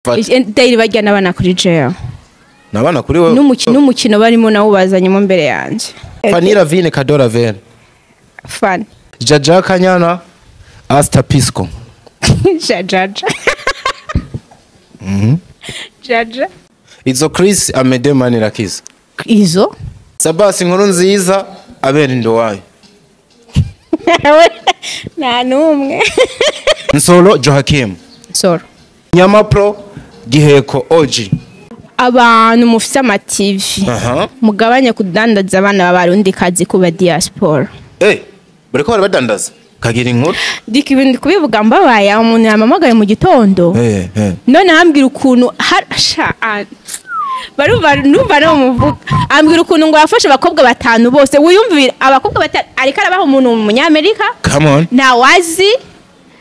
Daily bajya n'abana kuri jail. Nabana kuri wewe. N'umukino barimo nawo bazanyemo mbere yanje. Fanira Vine Kadora Vene. Fan. Jaja Kanyana Asta Pisco. Jaja. Jaja. Izo Chris Amede Manirakiza. Izo? Sabasi inkuru nziza abera ndowayo. Nta numwe. Nsolo Joachim. Nsolo. Nyama Pro Giheko OG. Abantu mufise ama TV. Mugabanye kudandaza abana b'abarundi kazi kuba diaspora. Bariko barabadandaza. Kagira inkuru. Diki ibintu kubivuga mbabaye umuntu yamamagaye mu gitondo. None ambwira ukuntu barumva numva no muvuga. Ambwira ukuntu ngo yafashe abakobwa batanu bose. Wiyumvira abakobwa batanu ariko arabaho umuntu mu Munyamerika. Come on. Ntawazi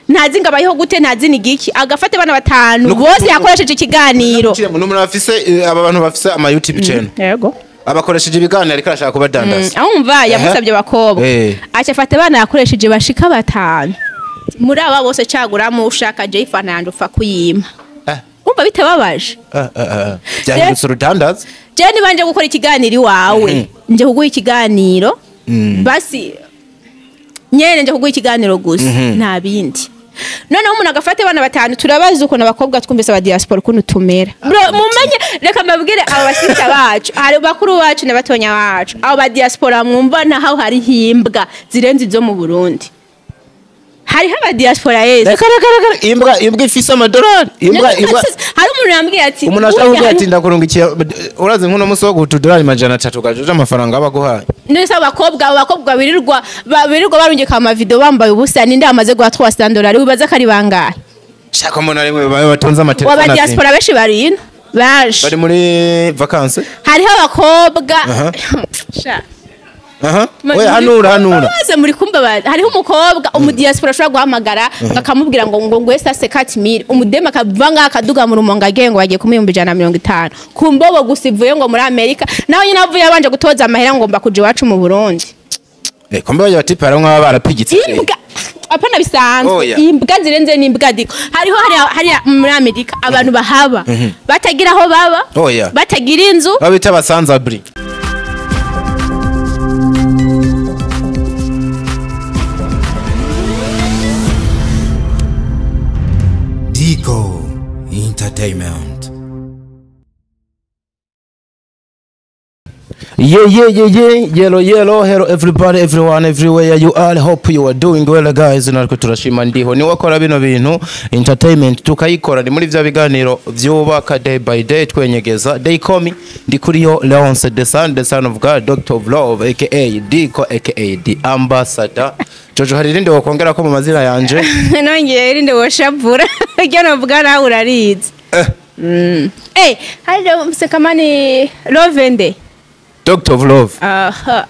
ntazi ngo abayeho gute ntazi ni giki agafate bana batanu bose yakoresheje ikiganiro. N'umuntu afise aba bantu bafise ama YouTube channel. Yego. Abakoresheje ibiganiro ariko arashaka kubadandaza. Ahumva yamusabye abakobwa. Acha afate bana yakoresheje bashika batanu. Muri aba bose caguramo ushaka Jay Fernando ufa kuyima. Umva bitababaje. Byahindutse urudandaza. Je nibanje gukora ikiganiro iwawe. Nje kuguha ikiganiro. Basi nyene nje kuguha ikiganiro gusa nta bindi. Noneho umuntu agafate abana batanu turabazi ukuntu abakobwa twumvise aba diaspora ukuntu tumera. Bro mumenye reka mbabwire aba basita bacu, hari bakuru bacu n'abatonya bacu. Abo ba diaspora mwumva naho hari himbwa zirenze izo mu Burundi. Hariho aba diaspora yese. Reka imbwa ifise amadolari. Imbwa hari umuntu yambwiye ati umuntu ashaka kugira ati ndakurungikiye urazi nkuno musi wo guta udolari 300 gajoje amafaranga abaguhaye. Nese abakobwa birirwa barungika ama video bambaye ubusa ninde amaze guha $300 wibaza kari bangahe? Shaka mbona rimwe batunze amatelefone. Aba diaspora benshi bari ino. Baje. Bari muri vacances. Hariho abakobwa. Sha. Oya hanura. Bose muri kumba hariho umukobwa umu diaspora ashobora guhamagara akamubwira ngo ngo ngwe sase 4000 umudema akavanga akaduga mu rumonga agiye ngo bagiye kumuyumba 150 kumbobo gusa ivuye ngo muri Amerika naho nyine avuye abanje gutoza amahera ngo mba kuja iwacu mu Burundi. Kombe baje bati para nk'aba barapigitse. Imbwa apana bisanzwe imbwa zirenze n'imbwa diko hariho hari muri Amerika abantu bahaba batagira aho baba batagira inzu babita basanzabri. Dico Entertainment. Yeah, yellow, yellow, hello everybody, everyone, everywhere you are. Hope you are doing well guys. Nariko turashima ndiho ni wakora bino bintu entertainment tukayikora ni muri vya biganiro vyubaka day by day twenyegeza. They call me Ndikuriyo Leonce the son of God, Doctor of Love aka Dico aka the Ambassador. Jojo hari irinde wokongera ko mu mazina yanje? Nongeye irinde woshavura. Iryo novuga nawe urarizi. Hari Msekamani Lovende. Doctor of Love.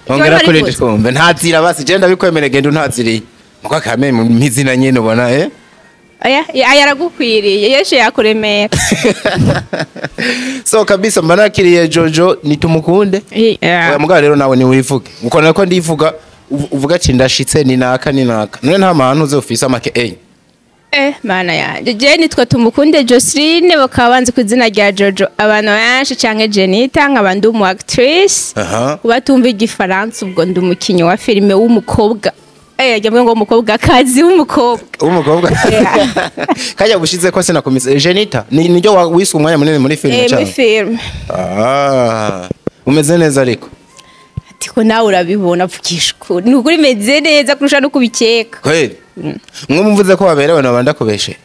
Ongera kuri ndikumve ntazira basi je ndabikwemere genda untaziriye. Muko kame mu mizina nyene ubona Oya yaragukwiriye yeshe yakuremera. So kabisa mbanakiriye Jojo nitumukunde. Oya mugabo rero nawe ni wivuge. Uko nako ndivuga uvuga ati ndashitse ni naka ni naka. None nta mahanu uze ufise amake mana yanje je nitwa Tumukunde Joseline bakaba banzi ku izina rya Jojo abantu benshi canke Jenita nkaba ndi umu actrice. Kubatumva igifaransa ubwo ndi umukinyi wa filime w'umukobwa. Ajya ngo umukobwa kazi w'umukobwa. W'umukobwa. Kajya gushize ko sinakomise Jenita ni niryo wiswe umwanya munini muri filime cyane. Muri filime. Umeze neza ariko. Atiko nawe urabibona pfukisha ukuri. Ni ukuri meze neza kurusha no kubikeka. Kweli. Mwe mumvuze ko baberewe nabanda kubeshe.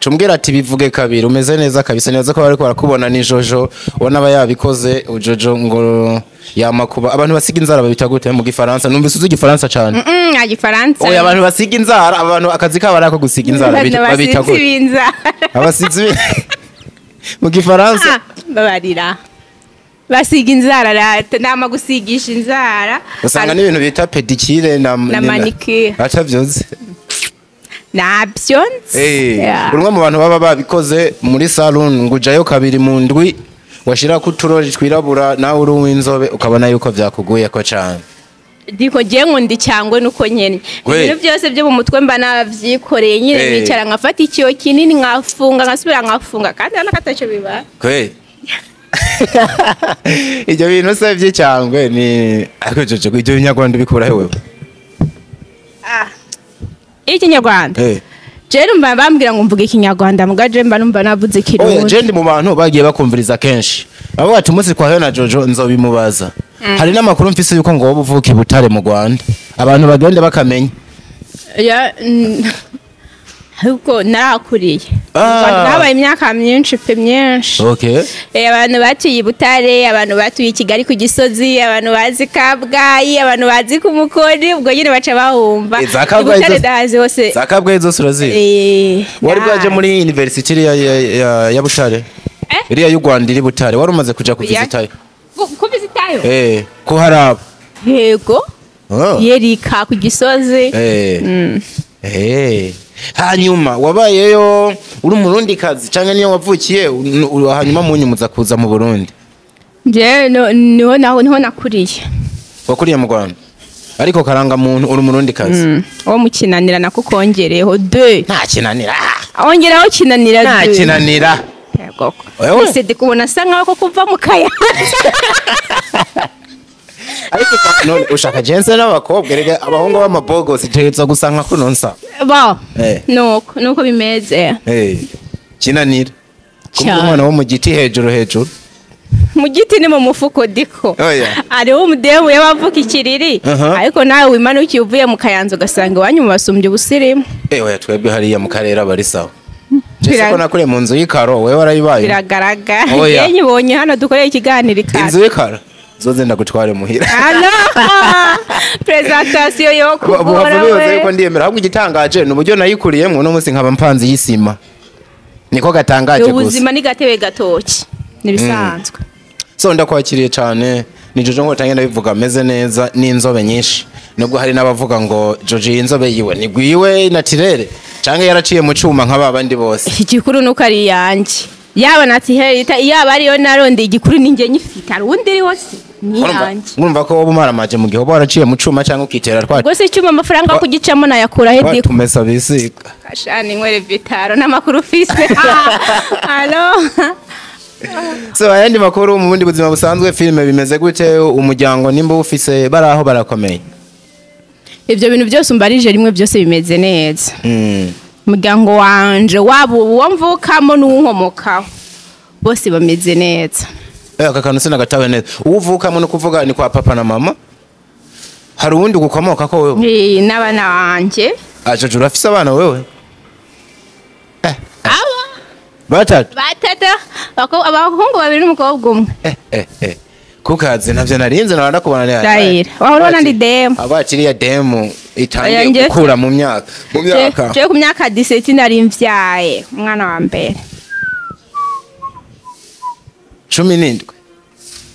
Cumbwira ati bivuge kabiri umeze neza kabisa neza ko bariko barakubona ni Jojo ubona aba yabikoze ujojo ngo yamakuba abantu basiga inzara babita gute mu gifaransa numvise uzi igifaransa cyane. Igifaransa. Oya abantu basiga inzara abantu akazi kabo arako gusiga inzara babita gute? Abasizi mu gifaransa babarira. Basiga inzara rata nama gusigisha inzara usanga n'ibintu bita pedicure na manicure atavyoze nabyo. Urumwe mu bantu baba babikoze muri salon ngujayo kabiri mu ndwi washira ku turori twirabura nawe uri uw'inzobe ukabona yuko vyakuguye ko cyane. Ndiko ngiye nkunda icyangwe nuko nyene ibintu byose byo mu mutwe mba navyikoreye nyine, nicara nkafata ikiyo kinini nkafunga, nkasubira nkafunga, kandi urabona ko atacyo biba. Kwe ibyo bintu se by'icyangwe ni ariko Jojo, ibyo binyarwanda ubikura he wewe? Ikinyarwanda? Jewe numva bambwira ngo mvuge ikinyarwanda, muga jewe mba numva navuze Oya. ikirundi. Je ndi mu bantu bagiye bakumviriza kenshi, bavuga ati umunsi twahuye na Jojo nzobimubaza. Hari n'amakuru mfise yuko ngo wowe uvuka i Butare mu Rwanda, abantu bagenda bakamenya. Ya, ahubwo narakuriye. Ah. Mu Rwanda habaye imyaka myinshi pe, myinshi. Abantu batuye i Butare, abantu batuye i Kigali ku Gisozi, abantu bazi Kabgayi, abantu bazi ku Mukoni, ubwo nyine baca bahumva. Za Kabgayi I Butare zose- ndahazi hose. Za Kabgayi zose urazizi? Wari bwaje Ndahazi. muri university iriya ya Butare? Eh? Iriya y'u Rwanda iri Butare, wari umaze kuja kuvisitayo? Kuvisitayo? Kuharaba. Yego. Oh. Yerika ku Gisozi. Hanyuma wabayeyo uri umurundi kazi canke niyo wavukiye, hanyuma munyumuza kuza mu Burundi? Njyewe niho naho niho nakuriye. Wakuriye mu Rwanda ariko karanga muntu uri umurundi kazi? Wo mu Kinanira nako kongereho de. Nta Kinanira. Ongeraho Kinanira. Nta De. Kinanira. Yego. Wewe? Ese ndi kubona asa nkaho ko kuva mu Kayanza. Ariko none ushaka jense n'abakobwa, erega abahungu b'amabogosi tegerezwa gusa nka kuno nsa. Bo. Nuko bimeze. Kinanira kuba Cyane. umwana wo mu giti hejuru hejuru. Mu giti ni mu mufuko diko. Oya. Hariho umudemu y'abavuka ikiriri. Ariko nawe wimanukiye uvuye mu Kayanza ugasanga iwanyu mu basumbye ubusirimu. Oya, twebwe hariya mu karere aba ari sawa. Jese Bira- ko nakuriye mu nzu y'ikaro, wewe warayibaye? Biragaragara. Oya. Njye nyibonye hano dukoreye ikiganiro ikaro. Inzu y'ikaro zoze ndagutware muhira. Ano presentation yo kugora Buhava bibaza we. yuko ndiyemera, ahubwo igitangaje ni uburyo nayikuriyemo uno munsi nkaba mpanze y'isima, niko gatangaje gusa. Ubuzima ni gatebe gatoki, nibisanzwe. So ndakwakiriye cyane, ni Jojo ngo tange ndabivuga, ameze neza n'inzobe nyinshi, nubwo hari n'abavuga ngo Jojo iyi nzobe yiwe ni gwiwe naturere canke yaraciye mu cuma nka babandi bose. Igikuru nuko ari iyanjye, yaba natiherita, yaba ariyo naronde, igikuru ni njye nyifite, hari uwundi iriho se ni iyanjye. Urumva ko wowe umaramaje mu gihe uba waraciye mu cuma cyangwa ukitera twa Ubwo se icyuma amafaranga yo kugicamo nayakura he diko? tumesa bisiga. Kashani nywere vitaro n'amakuru ufise. Alo. So ayandi makuru mu bundi buzima busanzwe, filime bimeze gute? Umuryango nimba ufise baraho barakomeye? Ibyo bintu byose umbarije rimwe byose bimeze neza. Umuryango wanje, waba uwo mvukamo n'uwunkomokaho, bose bameze neza. Aka kantu sinagatawe neza. Uwo uvukamo no kuvuga ni kwa papa na mama, hari uwundi gukomoka ko wewe? N'abana banje. Ajojo, urafise abana wewe? Aba Batatu? Batatu, abahungu babiri n'umukobwa umwe. Kukazi ntavyo narinze nabanda kubona ne. Ndahira. Wahora ubona ndi demu. Abakiriya demu itangiye Oya, nje- gukura mu myaka. Jewe ku myaka 17 nari mvyaye umwana wa mbere. 17.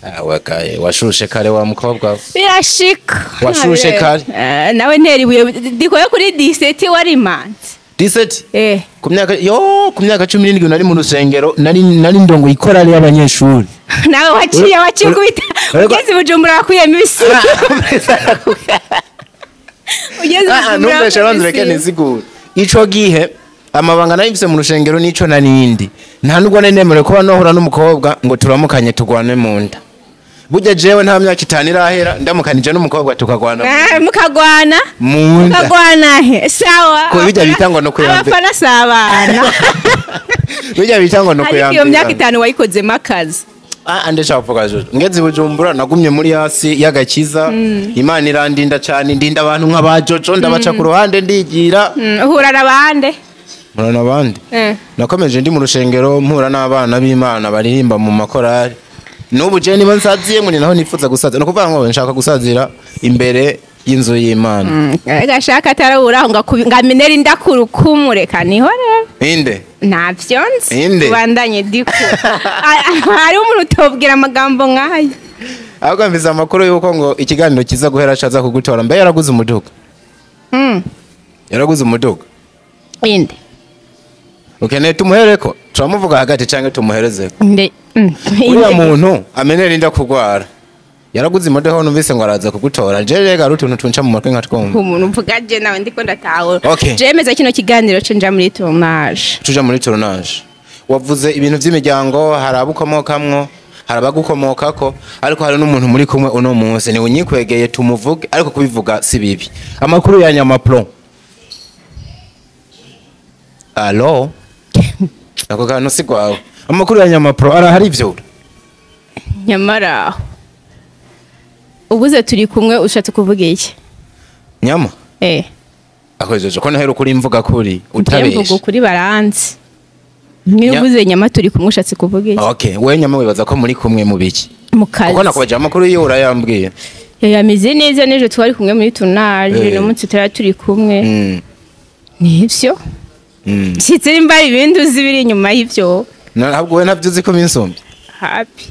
Ah, wakaye washushe kare wa mukobwa we. Birashika. Washushe kare. Nawe ntera ibuye dikoye kuri 17 wari imanzi. 17? Eh. Ku myaka yo ku myaka 17 nari mu rusengero, nari ndongo ikorale y'abanyeshuri. Nawe waciye wakikubita ugeze i Bujumbura wakuyemo ibisigo, ugeze i Ah, Bujumbura numveshe wakuyemo banza ureke ibisigo. nizigure. Ico gihe amabanga nari mfise mu rushengero nico narindi, nta nubwo nari nemerewe kuba nohura n'umukobwa ngo turamukanye tugwane mu nda. Burya jewe nta myaka 5 irahera ndamukanije n'umukobwa tukagwana Ah, mukagwana mu nda. Mukagwana he? Sawa. Ko bijya bita ngo no kuyambika. Abafana si abana. Bijya bita ngo no Ariko iyo kuyambika. myaka 5 wayikozemo akazi? Ah, ndashaka kuvuga Jojo, ngeze i Bujumbura nagumye muri hasi y'agakiza, Imana irandinda cyane, ndinda abantu nk'aba Jojo ndabaca ku ruhande ndigira. Uhura n'abande? Mpura n'abandi. Nakomeje ndi mu rushengero mpura n'abana b'Imana baririmba mu makorari. N'ubu je niba nsaziye muri naho nifuza gusaza, ni ukuvuga ngo nshaka gusazira imbere y'inzu y'Imana. Gashaka atarabura ngo amenere indakuru kumureka niho rero. Inde? Ntavyo nzi. Inde? Ubandanye diko. Hariho umuntu utobwira amagambo nk'ayo. Ahubwo mvise amakuru y'uko ngo ikiganiro kiza guhera acaza kugutora. Mbe yaraguze umuduga? Yaraguze umuduga? Inde? Ukeneye tumuhereko turamuvuga hagati canke tumuherezeko? Inde? Uriya muntu amenera inda kugwara. Yaraguze imodoka numvise ngo araza kugutora. Je rega ari utuntu tunca mu matwi nka twumva. Umuntu mvuga je nawe ndiko ndatahura. Okay. Jemeza kino kiganiro ce nja muri tournage. Tuja muri tournage. Wavuze ibintu vy'imiryango, hari abukomokamwo, hari abagukomokako, ariko hari n'umuntu muri kumwe uno munsi ni unyikwegeye tumuvuge, ariko kubivuga si bibi. Amakuru ya Nyama Pro. Allo? Ako kantu si gwawe. Amakuru ya Nyama Pro arahari ivyo. Nyamara aho ubuze turi kumwe ushatse kuvuga iki? Nyama? Eh. Akojeje ko nahera kuri mvuga kuri mvuga utabesha. kuri baranzi. Niyo uvuze nyama turi kumwe ushatse kuvuga iki? Okay, we Nyama wibaza ko muri kumwe mu biki? Mu kazi. Kuko nakubaje amakuru yiwe urayambwiye. Yameze neza n'ejo twari kumwe muri tournage, no munsi twari turi kumwe. Nivyo? Nshitse nimba ibindi uzi biri inyuma y'ivyo. Ntabwo we navyo uzi ko binsumba. Happy.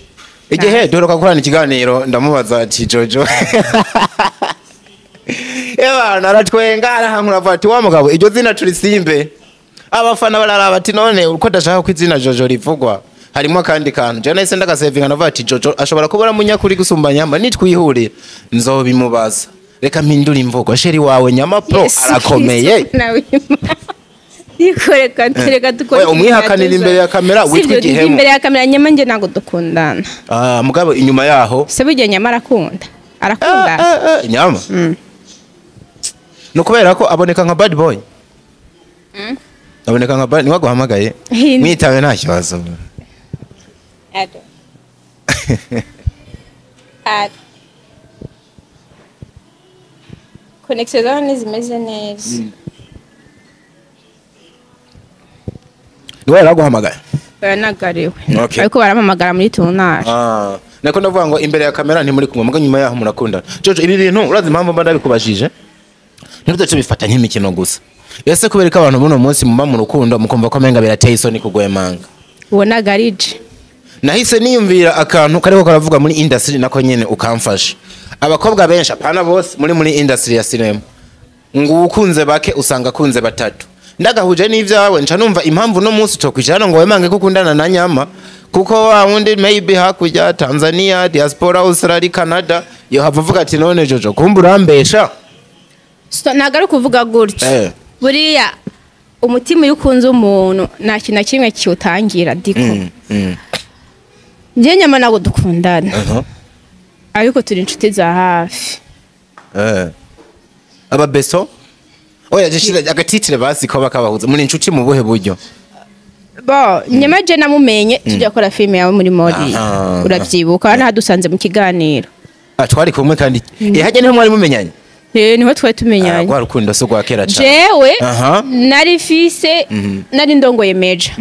Igihe duheruka gukorana ikiganiro ndamubaza ati Jojo. Eba naratwenga arahankura avuga ati wa mugabo iryo zina turisimbe. Abafana bararaba ati none uko ndashaka ko izina Jojo rivugwa harimo akandi kantu. Je nahise ndagasevinga navuga ati Jojo ashobora kubura munyakuri gusumba Nyama nitwihurira nzobimubaza. Reka mpindure imvugo chéri wawe Nyama Pro arakomeye. Nikoreka reka dukore. Umwihakanira imbere ya kamera witwa igihemu. Imbere ya kamera Nyama nje ntago dukundana. Ah, mugabo inyuma yaho. Se burya Nyama arakunda. Arakunda. Nyama. No kubera ko aboneka nka bad boy. Aboneka nka bad niwe guhamagaye. Mwitabe nta kibazo. Ado. Ado. Connexion zaho zimeze neza. Niwe yaraguhamagaye? Baranagariwe. Okay. Ariko barampamagara muri tournage. Ah, nako ndavuga ngo imbere ya kamera ntimuri kumwe, muga nyuma yaho murakundana. Jojo ibi bintu urazi impamvu mba ndabikubajije? Ntirudace bifata nk'imikino gusa. Ese kubera ko abantu buno munsi muba mu rukundo mukumva ko menga birateye isoni kugwemanga. Ubonagarije. Nahise niyumvira akantu kariko karavuga muri industry nako nyene ukamfasha. Abakobwa benshi apana bose muri industry ya cinema. Ngo ukunze bake usanga akunze batatu. Ndagahuje n'ivyawe nca numva impamvu no munsi tokwijana ngo wemange kukundana na Nyama kuko wa wundi maybe hakurya Tanzania, diaspora, Australia, Canada yo hava uvuga ati none Jojo kumba urambesha. So ntago kuvuga gutyo. Buriya umutima iyo ukunze umuntu nta kintu na kimwe kiwutangira diko. Njye Nyama ntabwo dukundana. Ariko turi inshuti za hafi. Aba beso? Oya jishira agatitire basi ko bakabahuza muri inshuti mu buhe buryo? Bo Nyama je namumenye tujya gukora filme yawe muri Mori. Urabyibuka hano hadusanze mu kiganiro. Twari kumwe kandi hajya niho mwari mumenyanye? Niho twari tumenyanye. Rwa rukundo so rwa kera cyane. Jewe nari fise nari ndongoye meja.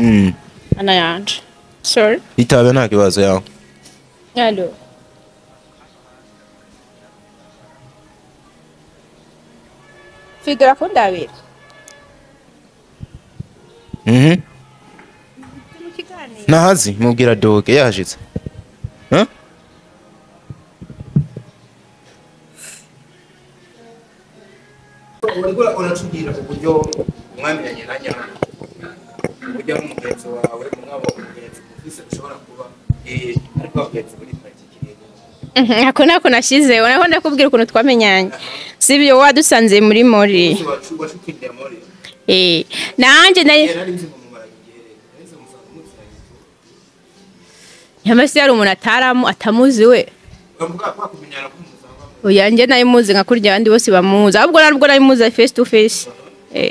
Ana yanje. Sorry. Itabe nta kibazo yawe. Allo. Figura kundabira. Nahazi mubwira doge yahashitse. Urigura uratubwira uburyo mwamenyanye na Nyama. Uburyo umugenzi wawe umwabo umugenzi ufise ushobora kuba ariko abagenzi muri particulier. Ako nako nashize, naho ndakubwira ukuntu twamenyanye. Sibyo wadusanze muri Mori. Nanje naye Nyama se yari umuntu ataramu atamuzi we. Oya nje naye muzi nka kurya abandi bose bamuzi. Ahubwo narubwo naye muzi face to face.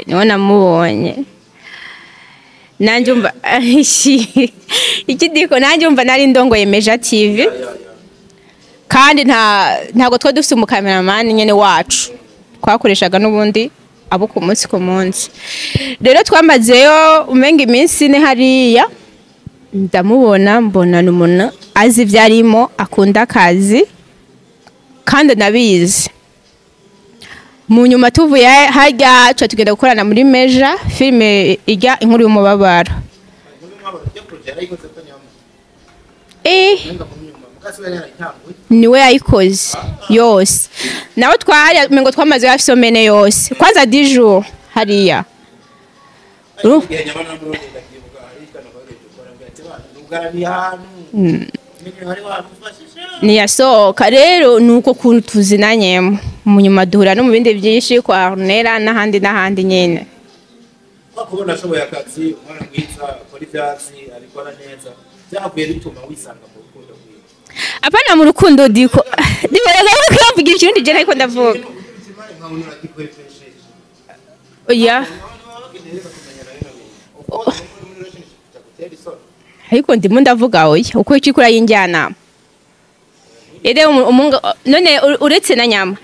Niwe namubonye. Nanje umva ikidiko nanje umva nari ndongoye Meja TV. Kandi ntago twa dufite umukameraman nyene wacu. Twakoreshaga n'ubundi abo ku munsi ku munsi. Rero twamazeyo umenga iminsi ne hariya ndamubona mbona n'umuntu azi ivyarimo akunda akazi kandi nabizi. Mu nyuma tuvuye harya cyo tugenda gukorana muri Meja filme ijya inkuru y'umubabaro. Niwe yayikoze yose. Nawe twahari mengo twamaze hafi somene yose. Kwanza 10 jours hariya. Niyasohoka rero nuko kuntu tuzinanyemo mu nyuma duhura no mu bindi byinshi kwa Arnera n'ahandi n'ahandi nyene. Kubona ashoboye akazi, umwana mwiza akora ivyatsi abikora neza, byavuye bituma wisanga mu rukundo rwiwe. Apana mu rukundo diko diberega ko yavugira ikirundi je ariko ndavuga. Oya ariko ndimo ndavuga oya uko ikikura y'injyanama ere umunga none uretse na nyama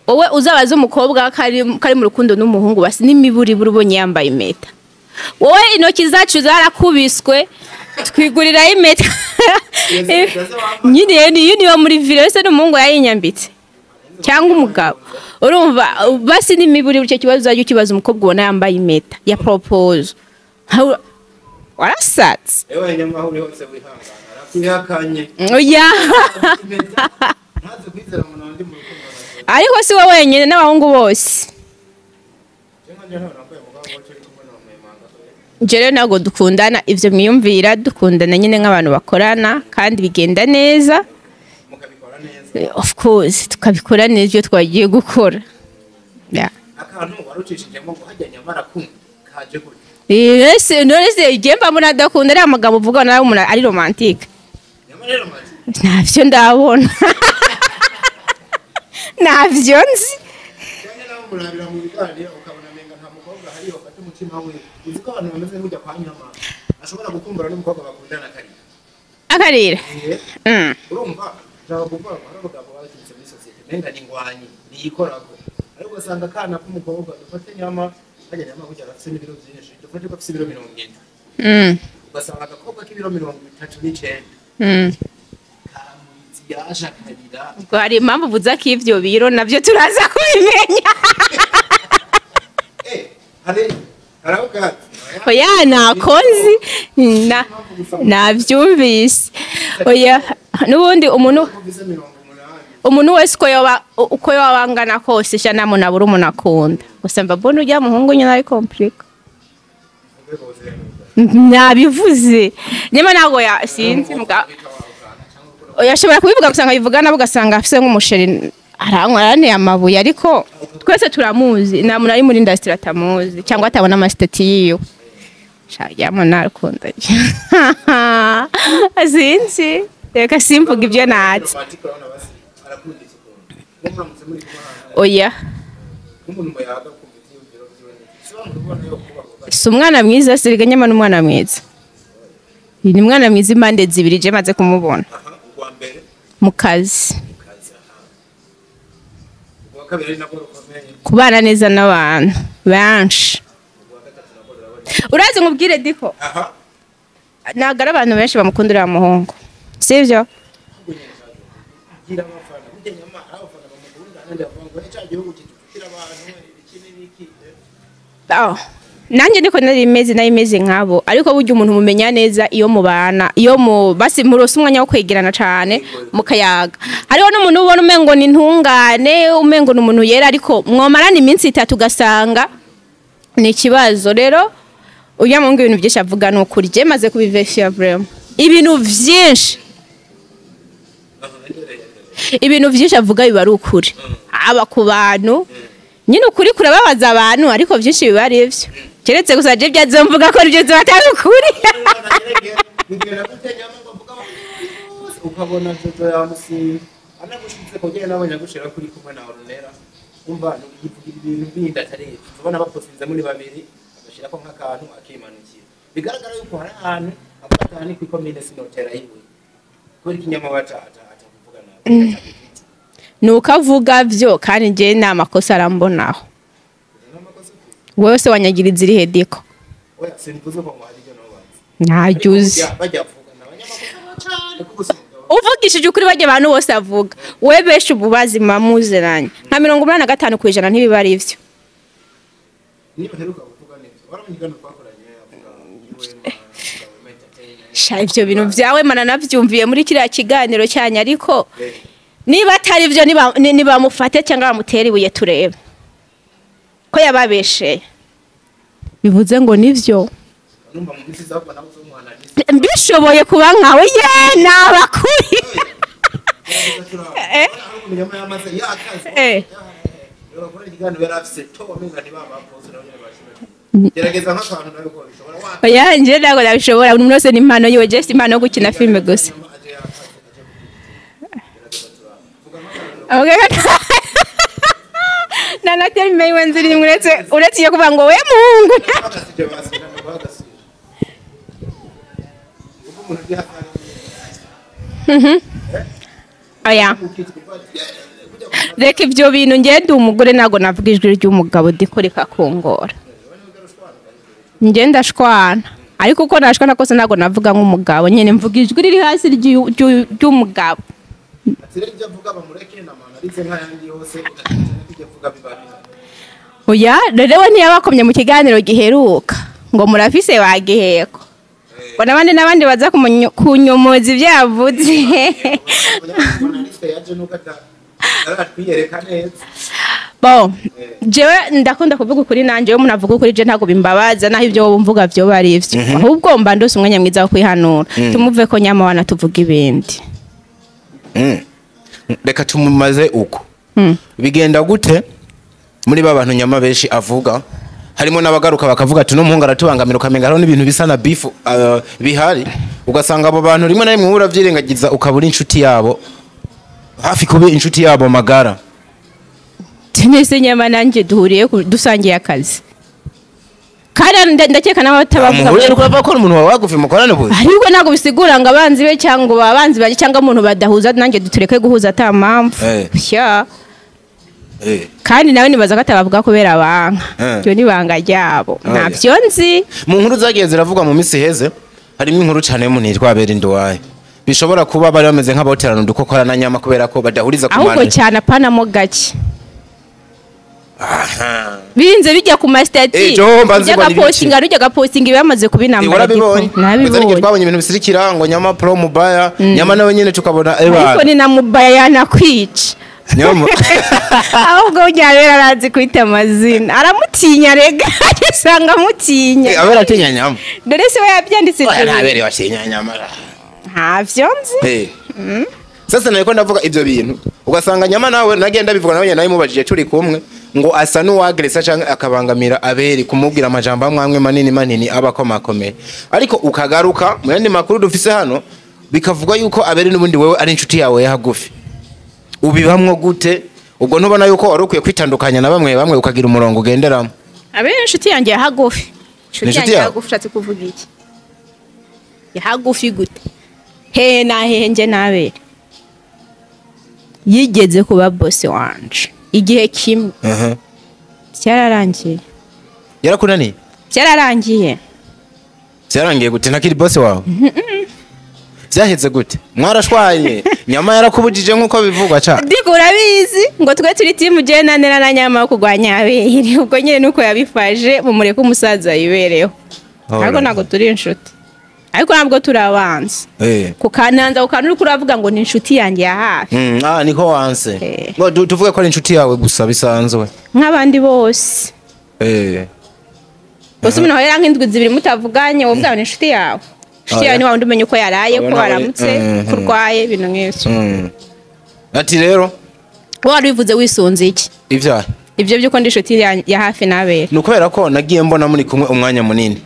wowe uzabaza umukobwa kari mu rukundo n'umuhungu basi n'imiburi burubonye yambaye impeta, wowe intoki zacu zarakubiswe twigurira impeta nyine niyo niba muri vile wese n'umuhungu yayinyambitse cyangwa umugabo urumva basi n'imiburi icyo kibazo uzajya ukibaza umukobwa ubona yambaye impeta ya propose warasatse. Ewe nyama uri hose wihangana arakwihakanye. Oya ariko si wowe wenyine n'abahungu bose. Jere ntabwo dukundana ivyo mwiyumvira, dukundana nyine nk'abantu bakorana kandi bigenda neza. Of course tukabikora neza ibyo twagiye gukora. Akantu warucishijemo ngo hajya nyamara kumva kaje gute? Ese none se igemba mbona adakunda ari amagambo uvuga nawe umuntu ari romantique. Ntavyo ndabona. Navyo nzi. Akarira. Urumva nshaka kuvuga ngo hari abagabo bakinze muri sosiyete menga ni ngwanyi niyikorako, ariko ugasanga akana k'umukobwa dufate nyama hajya nyama kujya arafise n'ibiro byinshi, dufate ko afise ibiro 40, ugasanga agakobwa k'ibiro 39 karamuritse yaje akarira. Ubwo hari impamvu uvuze ko ivyo biro navyo turaza kubimenya. Oya nakozi navyumvise. Oya nubundi umuntu wese uko yoba angana kose sha namuna buri umuntu akunda gusa mba mbona ujya muhungu nyine ari complique nabivuze nyama ntago ya sinzi muga oya ashobora kubivuga gusa nkabivuga nabo ugasanga afise nk'umusheri aranywa aranteye amabuye, ariko twese turamuzi nta muntu ari muri industry atamuzi cyangwa atabona amasitati yiwe. Shajyamo narakunda sinzi reka simvuga ibyo natse. Oya si umwana mwiza siriga nyama n'umwana mwiza ni umwana mwiza impande zibiri je maze kumubona mu kazi kubana neza n'abantu benshi. Urazi nkubwire diko ntabwo ari abantu benshi bamukundira muhungu sivyo? Nanjye niko nari meze nkabo, ariko burya umuntu mumenya neza iyo mubana, iyo mu basi murose umwanya wo kwegerana cyane mukayaga. Hariho n'umuntu ubona umengo ni ntungane, umengo ni umuntu yera, ariko mwomarana iminsi itatu ugasanga ni ikibazo. Rero ujya mu ibintu byinshi avuga ni ukuri, je maze kubivesha vraiment ibintu byinshi avuga biba ari ukuri, aba ku bantu nyine ukuri kurababaza abantu, ariko byinshi biba ari ivyo keretse gusa je byazo mvuga ko ibyo batari ukuri. Ukabona jojo yamusi anagushitse kugera nabonye agushira kuri kumwe na Ornella umva yivugira ibintu bindi atari ubona baposinze muri babiri agashira ko nk'akantu akimanukira, bigaragara yuko hari ahantu afatana ni kwikomine sinotera yiwe kuri kinyama batata atakuvuga nawe nuko avuga vyo kandi je nta makosa arambonaho. Wewe se wanyagiriza iri hediko? Oya simvuze ko ngo hari ibyo nobanze ntajuzi uvugishije ukuri bajya abantu bose avuga we besha ububazi mamuzeranye nka 85% ntibiba ari ivyo. Niba heruka kuvuga neza waramenyigana twakoranye avuga sha ivyo bintu vyawe mana navyumviye muri kiriya kiganiro cyanya, ariko niba atari ivyo niba mufate cyangwa bamutere ibuye turebe ko yababesheye bivuze ngo nivyo. Numva mu minsi iza ahubwo nawe uzomwana. Mbishoboye kuba nkawe ye nabakuri. Eh? Nyama yamaze yakaze. Eh. Bakora ikiganiro yari afise to wamenga ntibabapose nabo nyene bashobora. Gerageza nk'akantu nawe ko bishobora wa. Oya, nje ntabwo nabishobora. Umuntu wese ni impano yiwe, je impano yo gukina filime gusa. Aje yakaze aje kugira. Gerageza turaba. Vuga nk'akantu. Okay. Na terime yiwe nziri uretse iyo kuvuga ngo we muhungu. Bagasije basije bagasije. Ubu umuntu uri hasi. Oya. Reka ibyo bintu, ngende umugore ntabwo navuga ijwi ry'umugabo dikoreka kungora. Ngenda ashwana ariko uko nashwana kose ntabwo navuga nk'umugabo nyine, mvuga ijwi riri hasi ry'umugabo. Ati rero ibyo avuga bamureke na mana aritse nk'ayandi yose ibyo avuga biba. Oya, rero we ntiyabakomye mu kiganiro giheruka ngo murafise bagiheko ngo n'abandi n'abandi baza kunyomoza ibyo yavuze. Journaliste yaje nuko ataratwiyereka neza. Bo jewe ndakunda kuvuga ukuri, nanje iyo umuntu avuga ukuri je ntabwo bimbabaza, naho ibyo wowe mvuga vyoba ari ivyo, ahubwo mba ndose umwanya mwiza wo kwihanura. Tumuve ko nyama wana tuvuga ibindi. Reka tumumaze uko. Bigenda gute muri ba bantu nyama benshi avuga harimo n'abagaruka bakavuga ati no muhungu aratubangamira, ukamenga hariho n'ibintu bisa na beef bihari, ugasanga abo bantu rimwe na rimwe uravyirengagiza ukabura inshuti yabo hafi kuba inshuti yabo magara. Tenese nyama nanje duhuriye dusangiye akazi kandi ndakeka n'abatabavuga. Muhure nuko bavuga ko umuntu wawe wagufi mukorane ubuzi. Ariko ntabwo bisigura ngo abanzi be cyangwa ngo abanzi banjye cyangwa umuntu badahuza nanjye dutureke guhuza ata mpamvu. Sha. Kandi nawe nibaza ko atabavuga kubera abanka. Ibyo ni ibanga ryabo. Ntabyo nzi. Mu nkuru zagiye ziravugwa mu minsi iheze harimo inkuru cyane y'umuntu yitwa Abel Nduwaye, bishobora kuba bari bameze nk'abaterana udukokora na nyama kubera ko badahuriza ku Ahubwo mpande. cyane apanamo gake. Birinze bijya ku masitati. Eh, jo, mbanze Ujya ngo ni ibiki? gapostinga n'ujya gapostinga ibamaze kuba intambara. Warabibonye? Nabibonye. Twabonye ibintu bisirikira ngo nyama pro mubaya nyama nawe nyine tukabona eba. Ariko ni na mubaya yanakwica. Nyama. Ahubwo ujya abera arazi kwita amazina, aramutinya rega, usanga amutinya. Abera atinya nyama. Dore se we yabyanditse. Oya, ntabere watinya nyama. Ntavyo nzi. Sasa nariko ndavuga ivyo bintu ugasanga nyama nawe nagenda bivuga nawe nawe mubajije turi kumwe ngo asa n'uwagresa canke akabangamira Abeli kumubwira amajambo amwe amwe manini manini aba akomakomeye, ariko ukagaruka mu yandi makuru dufise hano bikavuga yuko Abeli n'ubundi wewe ari inshuti yawe ya hagufi. Ubibamwo gute? Ubwo ntubona yuko wari ukwiye kwitandukanya na bamwe bamwe ukagira umurongo ugenderamo? Abera inshuti yanjye ya hagufi. Ni Inshuti inshuti yanjye ya yawe? hagufi ushatse kuvuga iki? Ya hagufi gute? Hehe na hehe nje nabere yigeze kuba bosi wanje igihe kimwe. Byararangiye. Yarakunaniye? Byararangiye. Byarangiye gute? Ntakiri boss wawe? Byaheze gute? Mwarashwanye? Nyama yarakubujije nkuko bivugwa ca? Digo urabizi ngo twe turi timu je na Nera na nyama yo kurwanya Abeli, ubwo nyine nuko yabifashe mumureke umusaza yibereho. Ariko ntabwo turi inshuti, ariko ntabwo turi abanzi. Kukananza kukantu uriko uravuga ngo ni inshuti yanjye ya hafi. Ah, niko wanse. Eh. Ngo tuvuge ko ari inshuti yawe gusa bisanzwe. Nk'abandi bose. Gusa umuntu ahera nk'indwi zibiri mutavuganye, wowe ubwawe ni inshuti yawe. Inshuti yawe Oya. ni wa wundi umenya uko yaraye, Abo ko nawe- waramutse, ko urwaye, ibintu nk'ibyo. Ati rero Wowe wari wivuze wisunze iki? Ivyaha. Ibyo by'uko ndi inshuti ya hafi n'Abera. Ni ukubera ko nagiye mbona muri kumwe umwanya munini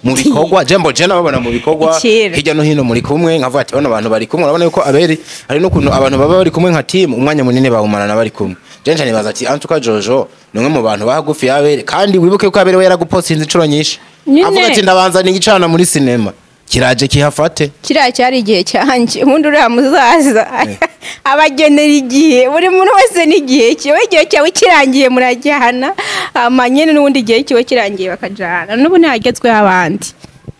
mu bikorwa, jembo je nababona mu bikorwa Ikera. hirya no hino muri kumwe, nkavuga ati bano bantu bari kumwe, urabona yuko Abeli hari n'ukuntu abantu baba bari kumwe nka team umwanya munini bawumarana bari kumwe. Je nca nibaza ati antuka Jojo ni umwe mu bantu bahagufi y'Abeli, kandi wibuke ko Abeli we yaragupostinze inshuro nyinshi Nyine. avuga ati ndabanza nigicana muri sinema kiraje kihafate. Kiriya cyari igihe cyanjye, ubundi uriya muzaza abagenera igihe, buri muntu wese n'igihe cye. We igihe cyawe kirangiye murajyana, amanyene n'ubundi igihe cyiwe kirangiye bakajyana, n'ubu ntihagezweho abandi.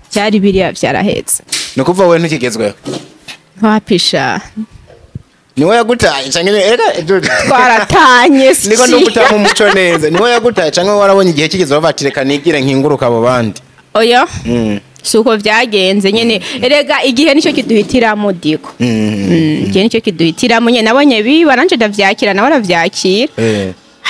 Byari biriya byarahetse. Ni ukuvuga wowe ntukigezweho? Wapisha. Niwe yagutaye canke erega Twaratanye. Niko ndugutanga umuco neza, niwe yagutaye canke warabonye igihe kigeze bavuga ati reka nigire nkinguruka abo bandi? Oya, si uko byagenze nyine, erega igihe nicyo kiduhitiramo diko. Igihe nicyo kiduhitiramo nyine, nabonye biba nanje ndavyakira, nawe aravyakira.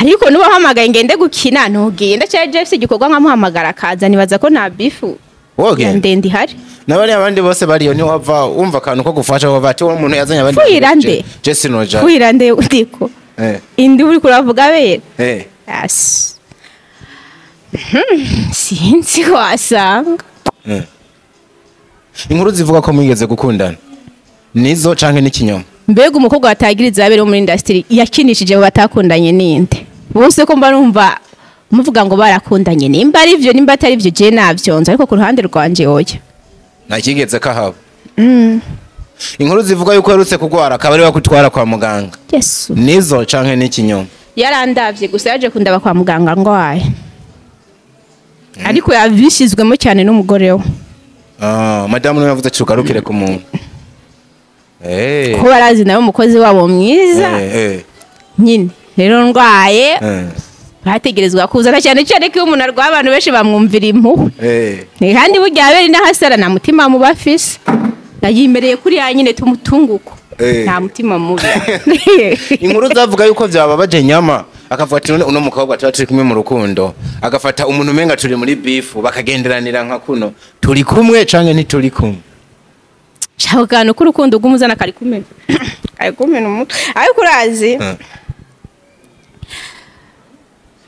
Ariko nuba uhamagaye ngende gukina ntugenda, cyangwa Jeff igikorwa nkamuhamagara akaza, nibaza ko nta bifu. Wogenda. Ndende ihari. N'abari abandi bose bariyo, ntiwava wumva akantu ko gufasha, wava ati uwo muntu yazanye abandi. Fuhira nde? Je sinoja. Fuhira nde ndiko? Indi uri kuravuga bera? Eh. As. Sinzi ko wasanga. Inkuru zivuga ko mwigeze gukundana, nizo canke n'ikinyoma? Mbega umukobwa watagiriza abere wo muri industry yakinishije abo batakundanye ninde? Bose ko mba numva muvuga ngo barakundanye, nimba ari ivyo, nimba atari ivyo, je navyonze, ariko ku ruhande rwanje oya. Nta kigeze kahaba. Inkuru zivuga yuko uherutse kugwara akaba ari we akutwara kwa muganga, Yesu. nizo canke n'ikinyoma? Yarandavye gusa, yaje kundaba kwa muganga ngwaye, ariko yabishizwemo cyane n'umugore we. Ah, madamu niwe yavuze ati ugarukire ku muntu. Ko barazi nawe umukozi wabo mwiza. Nyine rero ndwaye, bategerezwa kuzana, cyane cyane ko iyo umuntu arwaye abantu benshi bamwumvira impuhwe. Ni kandi burya abera inahasara nta mutima mubi afise, nayimereye kuri ya nyine tumutunguko. Nta mutima mubi. Inkuru zavuga yuko vyababaje Nyama, akavuga ati none uno mukobwa tuba turi kumwe mu rukundo, agafata umuntu umenga turi muri beef, bakagenderanira nka kuno turi kumwe canke ntituri kumwe. Shaka kantu k'urukundo rw'umuzana kari kumena, kari kumena umutwe, ariko urazi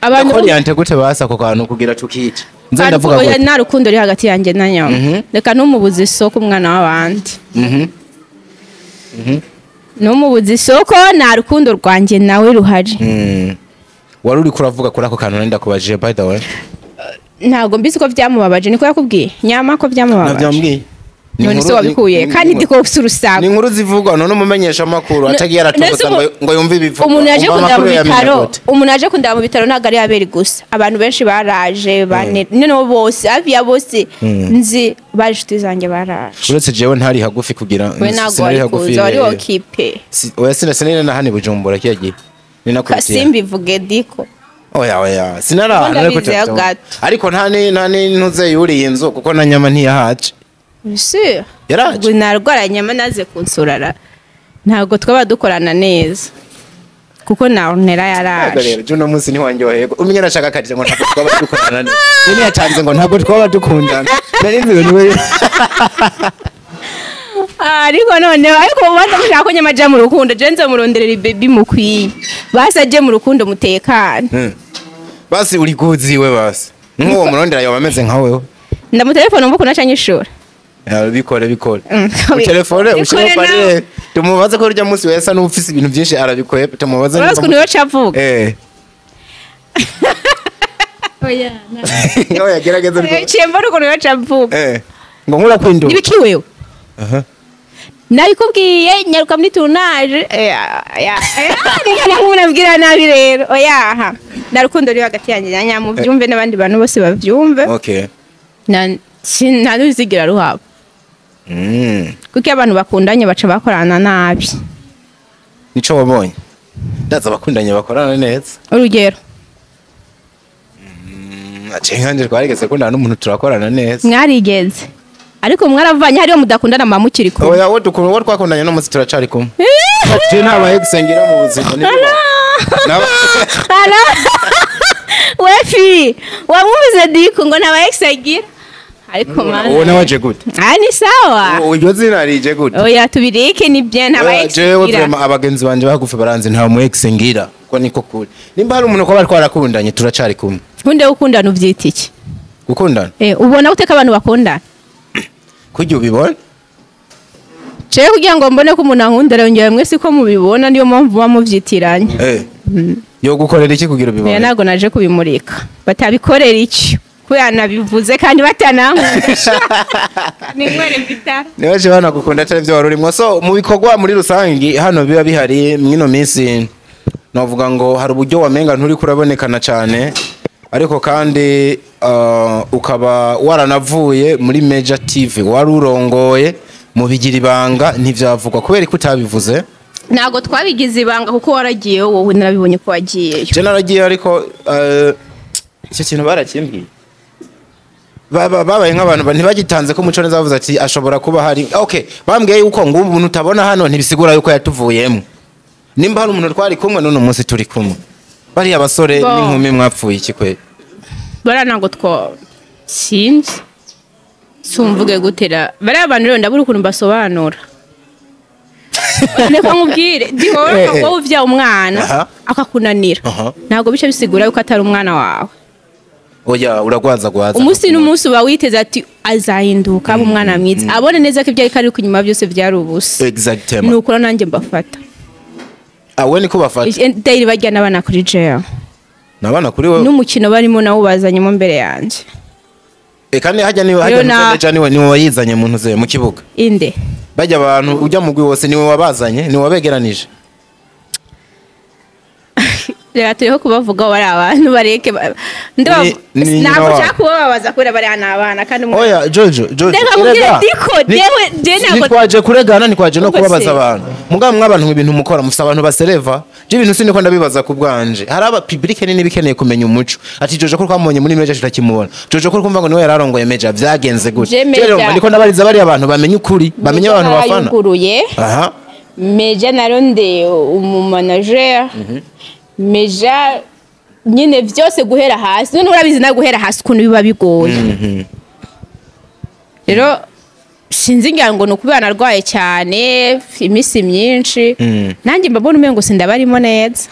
abantu. Ko gute basa ako kantu kugira tukica nze ndavuga Oya, gute? Nta rukundo ruri hagati yanjye na Nyama. Reka ntumubuze isoko umwana w'abandi. Ntumubuze isoko, nta rukundo rwanjye nawe ruhari. Wari uriko uravuga kuri ako kantu nari ndakubajije, by the way. Ntabwo mbizi ko byamubabaje. Niko yakubwiye Nyama ko byamubabaje? Navyambwiye. Ni None se wabikuye kandi ndiko ufite urusaku? Ni inkuru zivugwa. None umumenyesha amakuru atagiye aratoza ngo yumve ibivugwa, Umuntu yaje umva kundaba mu amakuru yamenya bitaro, gute? umuntu yaje kundaba mu bitaro ntabwo ari aberi gusa, abantu benshi baraje, bane noneho bose, hafi ya bose nzi bari inshuti zanjye baraje. Uretse jewe ntari hagufi kugira We ntabwo sinari wari hagufi, kuza, wari occupé. Oya, sinari na hano i Bujumbura kiya gihe ninakubitiye. Kasimbivuge diko. Oya, oya, sinara. Ubundi Nariko abizeho gato. Ariko nta ni ntuze yuriye inzu kuko na Nyama ntiyahaje. Sûr? Yaraje. Ubwo narwara Nyama naze kunsurara, ntabwo twaba dukorana neza kuko na Ornella Ntabwo. yaraje. Rero uno munsi ntiwanjyoheye, umenya nashaka akarira ngo ntabwo twaba dukorana neza, nyine yatanze ngo ntabwo twaba dukundana, nari nzi ngo niwe. Ariko noneho, ariko ubanza mushaka ko Nyama aja mu rukundo, je nzomuronderera ibaby mukwiye, basi aje mu rukundo mutekane. Basi uri kuziwe, basi nk'uwo murondera yoba ameze nka wewe. Ndamutelefone mvuko naca nyishura. Ya, bikore, bikore. Bikore. Telefone ushyire Bikore nawe. Parire tumubaze ko urya munsi wesa n'ufise ibintu byinshi arabikwepa, tumubaze Urazi ukuntu yoca avuga? Oya. Oya, gerageza rwose. Ciye mbona ukuntu yoca avuga. Ngo nkura kwindu. Nibiki wewe? Aha. Nabikubwiye, nyaruka muri tournage. Nk'umuntu abwira nabi rero, oya, aha nta rukundo ruri hagati yanjye na Nyama, byumve n'abandi bantu bose babyumve. Nta n'uzigira ruhaba, kuko iyo abantu bakundanye baca bakorana nabi. Nico wabonye? Ndaza abakundanye bakorana neza. Urugero? Ace nkanje twarigeze kundana n'umuntu turakorana neza. Mwarigeze, ariko mwaravanye, hariyo mudakundana mba mukiri kumwe. Oya, wo dukunda, wo twakundanye no munsi turacari kumwe. Je ntabaye gusengera mu buzima ni Ara wefi wamwumvise diko ngo ntaba ex agira, ariko mana. Uwo nawe aje gute? Ah, ni sawa. Iryo zina rije gute? Oya, tubireke, ni bien, ntaba Oya, ex jewe agira. vraiment abagenzi banje bagufi baranzi, nta mu ex ngira, ko niko kuri. Nimba hari umuntu ko bari twarakundanye turacari kumwe. Nkunde gukundana uvyita iki? Gukundana? Ubona gute ko abantu bakundana? Kujya ubibona. Jewe kugira ngo mbone ko umuntu ankunda, rero ngewe mwese ko mubibona, niyo mpamvu muba muvyitiranya. Yo gukorera iki kugira Oya, ubibone? ntabwo naje kubimurika, batabikorera icyo kubera nabivuze kandi batanankunda, ni nywere vitara. Niba je banagukunda atari byo wari urimo. So mu bikorwa muri rusangi hano biba bihari mwino minsi, navuga ngo hari uburyo wamenga nturi kurabonekana cyane, ariko kandi ukaba waranavuye muri Major TV wari urongoye, mu bigira ibanga ntivyavugwa, kubera ko utabivuze. Ntabwo twabigize ibanga kuko waragiye wowe, narabibonye ko wagiyeyo. Je naragiye, ariko icyo kintu barakimbwiye. Babaye nk'abantu ntibagitanze ko umuco neza, bavuze ati ashobora kuba hari, okay, bambwiye yuko ngo umuntu utabona hano ntibisigura yuko yatuvuyemo. Nimba hari umuntu twari kumwe none umunsi turi kumwe, bariya basore Bon. n'inkumi mwapfuye iki kweli? Bara ntabwo two, sinzi. Sumvuge gutera bariya bantu rero ndabura ukuntu mbasobanura. Reka nkubwire, ndihora wowe uvya umwana akakunanira, ntabwo bice bisigura yuko atari umwana wawe. Oya, uragwaza gwaza. Umunsi n'umunsi uba witeze ati azahinduka aba umwana mwiza, abone neza ko ibyo ariko ari kunyuma byose byari ubusa. Exactement. Ni ukuri nanjye mbafata. Ah, we niko bafata. Daily bajya n'abana kuri jail. Nabana kuri wewe. N'umukino barimo nawo bazanyemo mbere yanjye. Kandi hajya niwe hajya Rero manager niwe wayizanye mu ntuze mu kibuga. Inde? Bajya abantu ujya mugwi wose niwe wabazanye, niwe wabegeranije. Reka turiho kubavuga bari abantu bareke Ni nyina ntabwo wabo. nshaka kubababaza kubera bariya ni abana kandi Oya, Jojo, Jojo. Reka nkubwire, Erega, Diko, jewe ntitwaje kuregana, ntitwaje no Ubwo kubabaza se. abantu. Mugabo mwabantu ibintu mukora mufise abantu basereva. Je ibintu siniko ndabibaza ku bwanje. Hari aba public nini bikeneye kumenya umuco. Ati Jojo ko twamubonye muri Meja tutakimubona. Jojo ko kumva ngo niwe yararongoye Meja vyagenze gute? Je Je rero Meja- ndiko ndabariza bariya abantu bamenye ukuri, bamenye abantu bafana. Narayuguruye. Aha. Meja naronde umumanager. Meja nyine byose guhera hasi, none urabizi nawe guhera hasi ukuntu biba bigoye. Rero sinzi, ngira ngo ni ukubera narwaye cyane iminsi myinshi, nanjye mbabona umengo sindabarimo neza.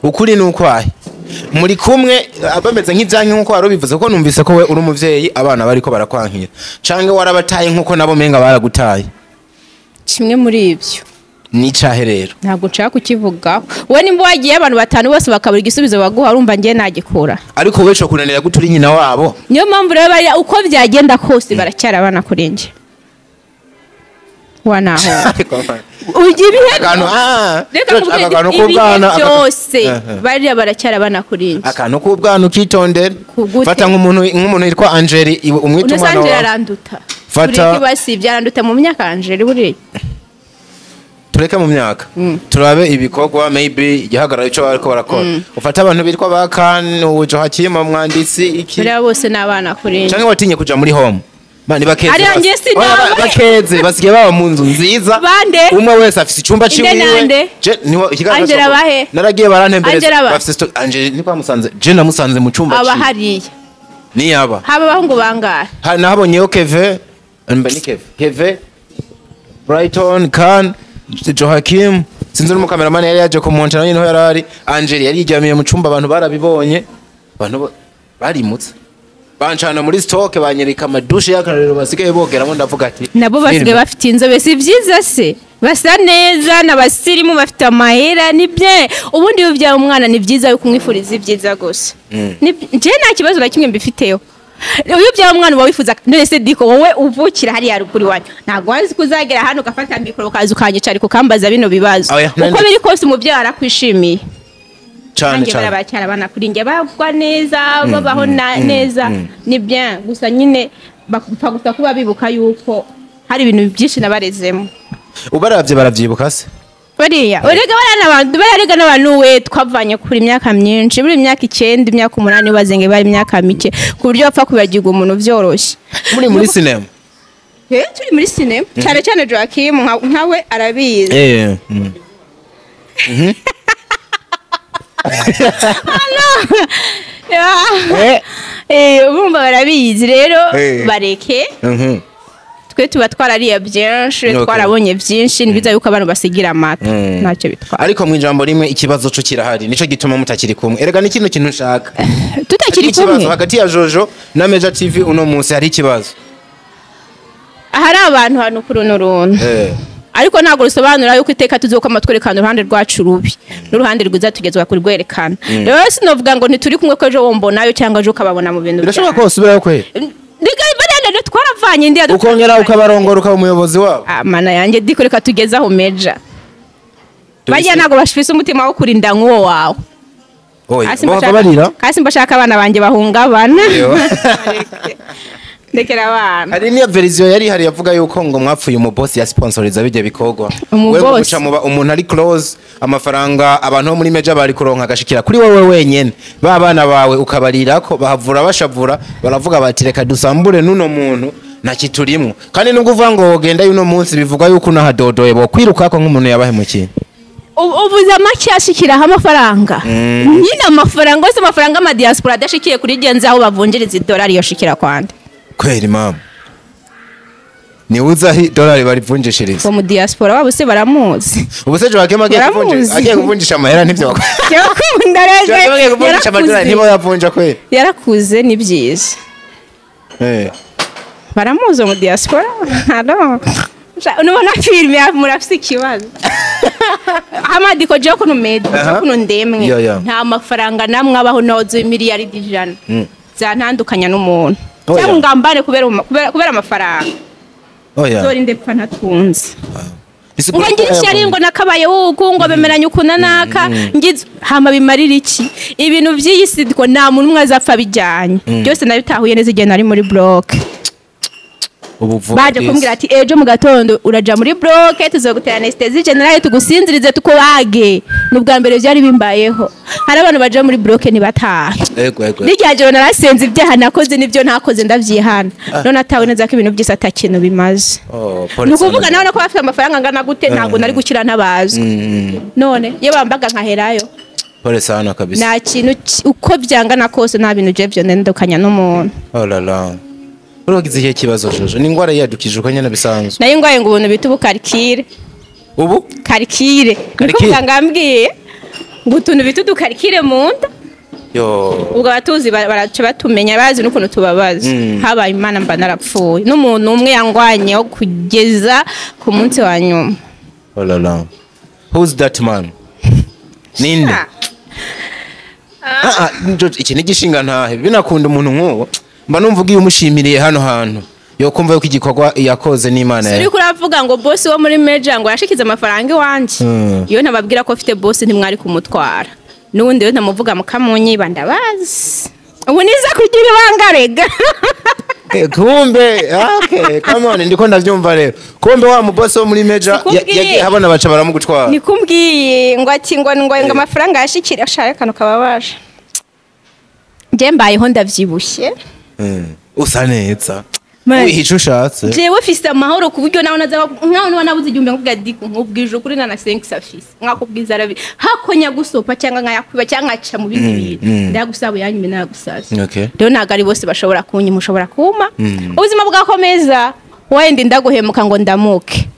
Ukuri ni ukwahe? Muri kumwe bameze nk'ibyanki nkuko wari ubivuze, kuko numvise ko we uri umuvyeyi, abana bariko barakwankira, canke warabataye nkuko nabo menga baragutaye? Kimwe muri ibyo. N'icahe rero? Ntabwo nshaka kukivugaho. Wowe nimba wagiye abantu batanu bose bakabura igisubizo baguha, urumva ngiye nagikura? Ariko weco kunanira gute uri nyina wabo? Niyo mpamvu rero bariya uko byagenda kose baracyari abana kuri njye, wanaho ujya ibihe. Akantu Reka nkubwire, akantu ibihe k'ubwana byose bariya baracyari abana kuri njye. Akantu k'ubwana ukitondere. Kugute? Fata nk'umuntu yitwa Angeli, umwita Uno umwana Angela wawe. aranduta. Tureke basi byaranduta mu myaka Angela buriya. Tureke mu myaka, turabe ibikorwa, maybe igihagararo ico bariko barakora. Ufate abantu bitwa ba Kan ujo Hakima mwanditsi iki. Bariya bose ni abana kuri njye. Canke watinye kuja muri home? Bani bakeze Ariya njye Oya, sinabaye. bakeze basigaye baba mu nzu nziza. Bande? Umwe wese afise icumba Inde ciwiwe. nande? Je niwo ikigaragara Angela bahe? Naragiye barantembereza. Angela ba? Bafise Angela niko bamusanze, je namusanze mu cumba Aba ciwe. hariya? Niyaba. Haba abahungu bangahe? Nahabonyeyo Keve, mba ni Keve, Keve, Brighton, Kan, Joachim, sinzi n'umukameramani yari yaje kumonta nawe niho yari ari. Angel yari yiryamiye mu cumba, abantu barabibonye, abantu barimutse bancana muri stock, banyereka amadushe y'akarorero basigaye bogeramo, ndavuga ati Nabo basigaye filime. bafite inzobe, si byiza se? Basa neza n'abasirimu, bafite amahera, ni bye. Ubundi iyo ubyaye umwana ni byiza yo kumwifuriza ibyiza gusa. Njye nta kibazo na kimwe mbifiteho. Iyo ubyaye umwana uba wifuza. None se Diko, wowe uvukira hariya ruguru iwanyu, ntabwo wazi ko uzagera hano ugafata mikoro ukaza ukanyicara ukambaza bino bibazo? Oya, Uko biri kose umubyeyi arakwishimiye. Cane. Nanjye Cane. baracyari abana kuri njye, bagwa neza, babaho neza, ni bien. Gusa nyine bapfa gusa kuba bibuka yuko hari ibintu byinshi nabarezemo. Ubaravye baravyibuka se? Bariya urega bariya n'abantu bararega n'abantu we twavanye kuri imyaka myinshi, buri imyaka 9, imyaka 8, bazenge bari imyaka mike ku buryo bapfa kwibagirwa umuntu byoroshye. Muri cinema. Turi muri sinema cyane cyane Joachim nkawe arabizi. Urumva barabizi rero. Bareke. Twe tuba twarariye byinshi, twarabonye byinshi. Ni byiza yuko abantu basigira amata, ntacyo bitwara. Ariko mu ijambo rimwe ikibazo co kirahari, nico gituma mutakiri kumwe. Erega ni kino kintu nshaka. Tutakiri Ikibazo kumwe? hagati ya Jojo na Meja TV uno munsi hari ikibazo. Ahari abantu hano kuri runo runtu, ariko ntabwo rusobanura yuko iteka tuzokama twerekana uruhande rwacu rubi n'uruhande rwiza tugezwa kuri rwerekana. Rero sinovuga ngo ntituri kumwe ko ejo wombonayo cyangwa ejo ukababona mu bintu. Birashoboka ko wasubirayo kweli? Rega bariya rero twaravanye ndi. Ukongera ukabarongora, ukaba umuyobozi wabo? Mana yanjye Diko, reka tugeze aho meja. Bariya ntabwo bafise umutima wo kurinda nk'uwo wawe. Oya, Hasi bava mbashaka- barira. Hasi mbashaka abana banjye bahungabana. Yo. Ndekera abana. Hari niyo version yari ihari yavuga yuko ngo mwapfuye umubosi ya sponsoriza bijya bikorwa. Umubosi? Wewe guca muba umuntu ari close, amafaranga abantu bo muri Meja bari kuronka agashikira kuri wowe wenyene, ba bana bawe ukabarirako bahavura bashavura, baravuga bati reka dusambure nuno muntu ntakiturimwo. Kandi nubwo uvuga ngo wogenda uno munsi, bivugwa yuko unahadodoye bokwirukako nk'umuntu yabahemukiye. Uvuze make ashikiraho amafaranga nyine, amafaranga yose, amafaranga y'amadiaspora adashikiye kuri genzi aho bavunjiriza idolari yoshikira kwande? Kweri mama, ni uza hi dolari barivunjishiriza. Uwo mu diaspora wabo se baramuzi? Ubu se Joachim agiye Baramuzi. kuvunjisha, agiye kuvunjisha amahera ntivyo bakora. Yakunda rege. Joachim agiye kuvunjisha amadolari Yarakuze. nibo yavunja kweri. Yarakuze, ni byiza. Baramuzi mu diaspora. Halo. Nubona filime murafise ikibazo. Amadiko je kuno mede, kuno ndemwe. Yeah. Nta mafaranga namwe abaho nozo miliyaridi 100. Zantandukanya n'umuntu. Oh, Cyangwa yeah. ngambane kubera amafaranga. Oya. Zorinde pfa ntatunze. Bisigura Ngo ko ngira ishyari ngo nakabaye wuku ngo bemeranye ukuna naka ngize hama bimarira iki ibintu by'iyi si ngo nta muntu umwe azapfa bijyanye byose. Nabitahuye neza igihe nari muri bloc. Ubu vuba Baje disi. kumbwira ati: "Ejo mu gatondo uraja muri bloc, tuzogutera anesthésie générale, tugusinzirize, tukubage." Ni ubwa mbere byari bimbayeho. Hari abantu baja muri bloc ntibatahe. Ego ego. N'irya joro narasenze, ibyaha nakoze n'ibyo ntakoze ndabyihana. None atawe neza ko ibintu byose atakintu bimaze. Oh, pole Ni ukuvuga sana. nawe ko bafite amafaranga angana gute, ntabwo nari gukira ntabazwe. None iyo bambaga nkaherayo. Pole sana kabisa. Nta kintu uko byangana kose, nta bintu je byo ndandukanya n'umuntu. Oh la la. Uragize ikihe kibazo, Jojo? Ni ingwara yadukije uko nyene bisanzwe? Nayo ngwaye ngo ubuntu bita ubukarikire. Ubu? Karikire niko. Karikire? Muganga ambwiye ngo utuntu bita udukarikire mu nda. Yo. Ubwo abatuzi baraca batumenya, bazi n'ukuntu tubabaza. Habaye Imana mba narapfuye. N'umuntu umwe yangwanyeho kugeza ku munsi wa nyuma. Oh la la. Who's that man? Ninde? Ah. Ah ah, Jojo, iki ni gishinga ntahe. Binakunda umuntu nk'uwo. Mba numva ugiye umushimiriye hano hantu. Yo kumva yuko igikorwa yakoze n'Imana Uri ya. kuravuga ngo bosi wo muri meja ngo yashikize amafaranga iwanje. Iyo ntababwira ko afite bosi ntimwari kumutwara. N'ubundi rero ntamuvuga mukamunyiba, ndabazi. Ubu niza kugira ibanga rega. Kumbe, okay, come on, ndiko ndavyumva rero. Kumbe wa mu boss wo muri Major Sikubwiye. yagiye habona baca baramugutwara. Nikumbwiye ngo ati ngo amafaranga yashikira ashaka akantu kababaje. Njye mbayeho ndavyibushye. Usa neza. Man. Wihisha ushatse. Jewe mfise amahoro ku buryo nawe naza nkaho niba nabuze igihumbi nkubwira diku nkubwije ukuri na 5 afise nkakubwiza arabi hakonya gusopa cyangwa nkayakwiba cyangwa nkaca mu bindi bintu, ndagusaba yanyuma nagusaza. Rero ntabwo ari bose bashobora kunyima, ushobora kuma ubuzima bwakomeza, wenda ndaguhemuka ngo ndamuke.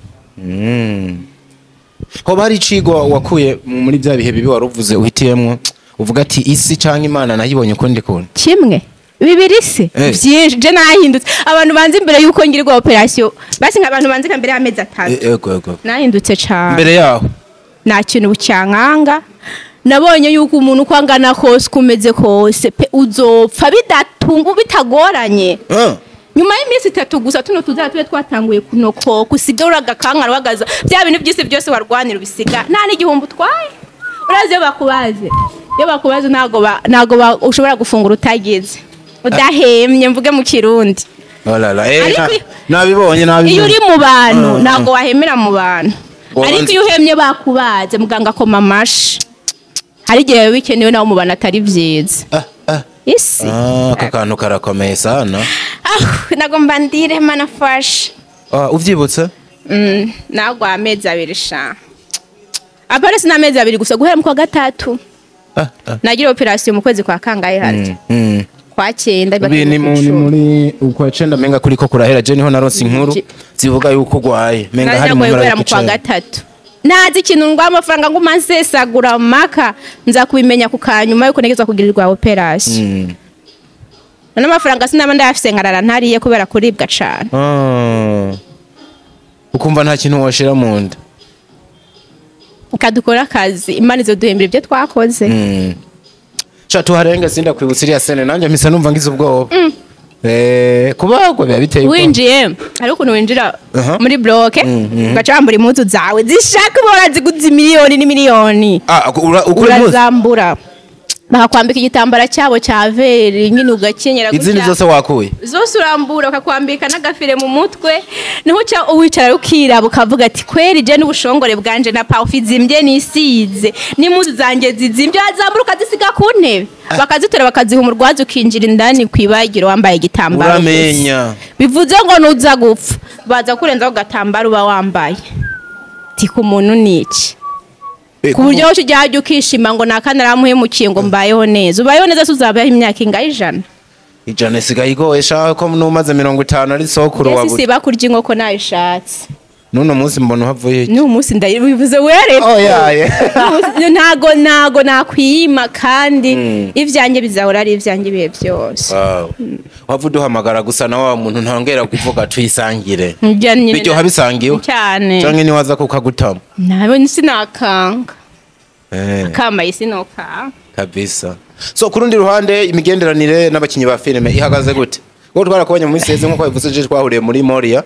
Hoba hari icigwa wakuye muri bya bihe bibi wari uvuze uhitiyemwo, uvuga ati isi canke Imana nayibonye ukundi kuntu? Kimwe, bibiri se? Byinshi. Je nahindutse. Abantu banzi imbere yuko ngirirwa operation, basi nk'abantu banzi nka mbere y'amezi 3, Ego ego. nahindutse cane. Mbere yaho? Nta kintu bucyankanga. Nabonye yuko umuntu uko angana kose, uko umeze kose pe, uzopfa bidatungu bitagoranye. Nyuma y'iminsi 3 gusa tuno tuzaba tube twatanguye kunokoka, usiga uragakankara uhagaza bya bintu byose byose warwanira ubisiga nta n'igihumbi utwaye. Urazi iyo bakubaze, ntago ushobora gufungura utagize udahemye, mvuge mu Kirundi. Oh la la. Ariko Nabibonye nabibonye. Iyo uri mu bantu ntago wahemera mu bantu. Ariko iyo uhemye bakubaze, muganga akoma amashi. Hari igihe biba bikenewe nawe mu bantu atari byiza. Isi. Ah, aka kantu karakomeye sana. Ah, nagomba ndire, Mana fashe. Ah, uvyibutse? Nagwa amezi 2 sha. Apana, sina amezi 2 gusa, guhera mu kwa gatatu. Nagira operation mu kwezi kwa kangahe harya? Kwa cyenda. Ubi ni mu ni muri ukwa cenda menga kuriko kurahera, je niho naronse inkuru zivuga yuko ugwaye menga hari mu guhera mpera mu kwa y'icenda. gatatu. Nazi ikintu ngwa amafaranga ngo nsesagura maka nza kubimenya ku kanyuma yuko ntegezwa kugirirwa operation. None amafaranga sinaba ndayafise nkarara ntariye kubera kuribwa cane. Ah. Ukumva nta kintu washira mu nda. Kadukora akazi, Imana izoduhembera ibyo twakoze. Sha tuharenge, sinda kwibutsa iriya scène, nanjye mpise numva ngize ubwoba. Kubagwa biba biteye ubwoba. Winjiye, hari ukuntu winjira muri bloc, ugaca wambura impuzu zawe zishaka uba waraziguze miliyoni n'imiliyoni. Ah, ukura impuzu. Urazambura, bakakwambika igitambara cyabo cya veri nyine, ugakenyera Izindi gutya. zose wakuye. Zose urambura, bakakwambika n'agafire mu mutwe, niho uca uwicara ukiraba ukavuga ati: "Kweri je n'ubushongore bwanje na parufe izimbye nisize n'impuzu zanjye zizimbye." Wazambura ukazisiga ku ntebe, bakazitora bakaziha umurwaza, ukinjira indani ku ibagiro wambaye igitambaro gusa. Uramenya. Bivuze ngo nuza gupfa baza kurenzaho agatambaro uba wambaye. Ti ku muntu ni iki ku buryo wowe ujya hajya ukishima ngo naka naramuhemukiye ngo mbayeho neza? Ubayeho neza se uzabaho imyaka ingahe? 100? Ijana isigaye igoye sha, ko numaze 50 ari sokuru Ese wa si bakurya inkoko nayishatse. Nuno munsi mbona uhavuye iki? N'uyu munsi ndabivuze were. Oh yeah, yeah. Ntago nakwiyima kandi ivyanjye bizahora ari ivyanjye ibihe byose. Wow. Wava uduhamagara gusa na wa muntu ntongera kuvuga tuyisangire. Njya nyine Biryoha bisangiwe. Cyane. Canke niwaza kukagutama. Nawe sinakanga. Kambaye sinokanga. Kabisa. So kurundi ruhande imigenderanire n'abakinyi ba filime ihagaze gute? Wowe twarakubonye mu minsi yeze nkuko bivuze, je twahuriye muri Moria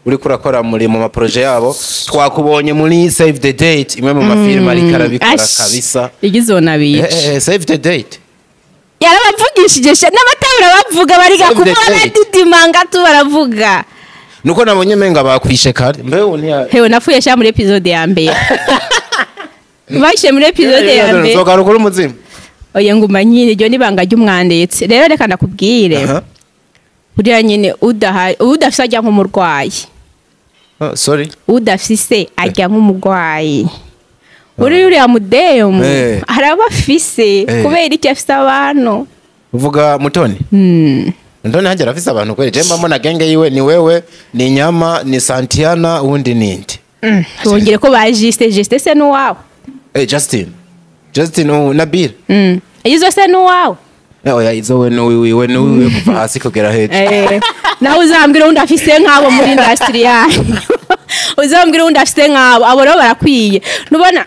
uri kurakora muri mu maproje yabo, twakubonye muri Save the Date, imwe mu mafilime ariko arabikora kabisa. Igizona bica. Save the Date. Yarabavugishije n'abatabura bavuga bariga Save the kuba date. baradidimanga tu baravuga. Nuko nabonye menga bakwishe kare. Mbe ubu ntiya Hewe napfuye sha muri episode ya mbere. Bashe muri episode ya mbere. Zogaruka uri muzima. Oya nguma nyine iryo nibanga ry'umwanditsi. Rero reka ndakubwire. Aha. Uriya nyine udafise ajya nk'umurwayi. Oh, sorry. Udafise ajya nk'umurwayi. Uriya mudemu araba afise kubera iki afise abantu. Uvuga Mutoni? Mutoni hajya arafise abantu kweli. Je mbona genge yiwe ni wewe, ni Nyama, ni Santiana, uwundi ninde? Tongere ko ba Juste se nuwawe. Justin. Justin Nabil. Izo se nuwawe. Oya izo we nuwiwe nuwiwe kuva hasi kugera hejuru. Nawe uzambwira undi afise nk'abo muri industry yanyu. Uzambwira undi afise nk'abo, abo rero barakwiye. Nubona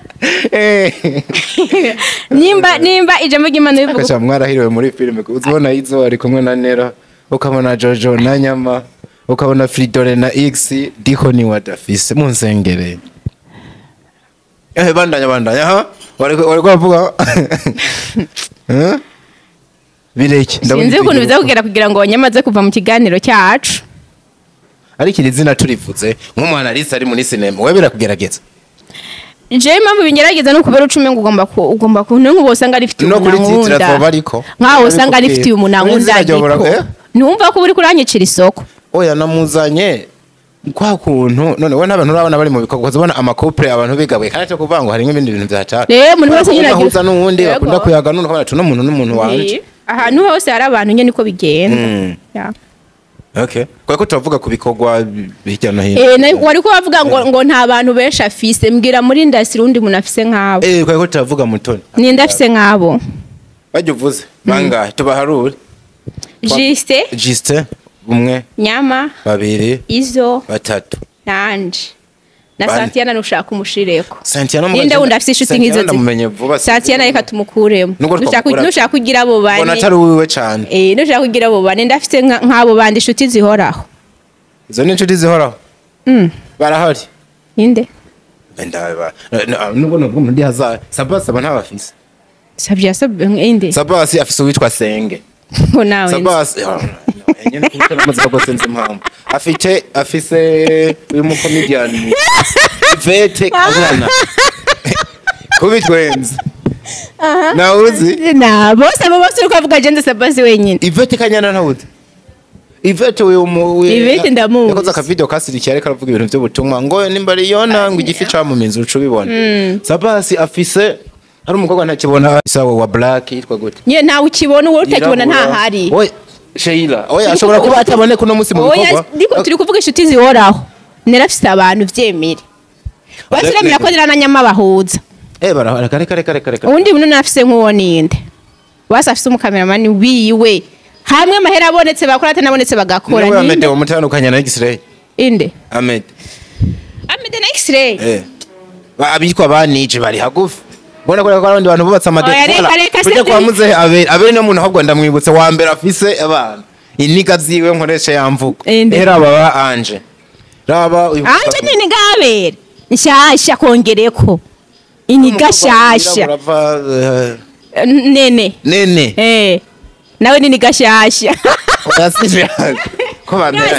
nimba ijambo ry'Imana bivuga Kacha mwarahiriwe muri filime, uzibona izo ari kumwe na Nera, ukabona Jojo na Nyama, ukabona Fridore na X, Diko ni wadafise munsengere. Bandanya ha? Wari bavuga. Bireke sinzi ukuntu biza kugera kugira ngo banyamaze kuva mu kiganiro cyacu. Ariko iri zina turivuze nk'umwana Alice ari muri cinema, wewe birakugerageza. Je impamvu bingerageza no kubera ucume ngo ugomba ku nkubo usanga rifite No kuri titre twoba ariko. Nkaho usanga rifite umunangu ndagiko. Numva ko uri kuranyicira isoko. Oya namuzanye kwa kuntu none we n'abantu urabona bari mu bikorwa uzabona amakouple abantu bigabuye kandi cyo kuvuga ngo hari nk'ibindi bintu byacana. Rero umuntu wese nyine ahuza n'uwundi bakunda kuyaga none ukabona tuno muntu n'umuntu wanje. Ahantu hose hari abantu nyine niko bigenda. Okay. Kwa ko turavuga ku bikorwa hirya no hino. Wari ko bavuga ngo nta bantu benshi afise, mbwira muri industry undi muntu afise nk'abo. Kwa ko turavuga Mutoni. Ni ndafise nk'abo. Bajye uvuze bangahe tubaharure. Juste umwe, Nyama, babiri, Izo, batatu, nanje. Na Santiana nushaka umushireko. Santiana ninde wundi afise inshuti nk'izo? Ndamumenye vuba. Santiana reka tumukuremo. Nushaka kugira abo bane. Bona atari wiwe cyane. Nushaka kugira abo bane ndafise nk'abo bandi inshuti zihoraho. Izo ni inshuti zihoraho? Barahari. Ninde? Ndaba. Nubwo nubwo ndi haza. Sabasi aba ntabafise. Sabya inde? Sabasi afise uwitwa Senge. Ngo nawe. Sabasi nyene kuko namaze senze impamvu. Afise uyu mu comedian Ivete Kanyana. Kubitwenze. Nawuzi? Na bose abo bose uko avuga je Sabasi wenyine. Ivete Kanyana ntawuzi. Ivete uyu mu Ivete ndamuzi. Yakoze aka video kasirikiye ariko aravuga ibintu byo butumwa ngo nimba riyona ngo igifi camuminze ucu bibona. Sabasi afise hari umukobwa ntakibona isawe wa Black yitwa gute? Nye ntawe ukibona uwo utakibona nta hari. Oye Sheila, oya ashobora kuba ataboneka uno munsi mu bikorwa. Oya turi kuvuga inshuti zihoraho. Nerafise abantu vyemere. Basiremera ko nira na Nyama bahuza. Barahara kare kare kare kare. Undi muntu nafise nkuwo ninde? Basi afise umukameramani wiwe. Hamwe mahera abonetse bakora atanabonetse bagakora ninde? Amede umutandukanya na X-ray. Inde? Amede. Amede na X-ray. Abitwa banije bari hagufi. Bona ko abandi bantu bubatse amadeni. Kujya kwa muzehe abe no muntu ahubwo ndamwibutse wa mbere afise abana. Iniga ziwe nkoresha ya mvugo. Era baba Anje. Raba uyu Anje nini ngabere. Nshasha kongereko. Iniga shasha. Nene. Nene. Nawe nini gashasha. Ko bamera.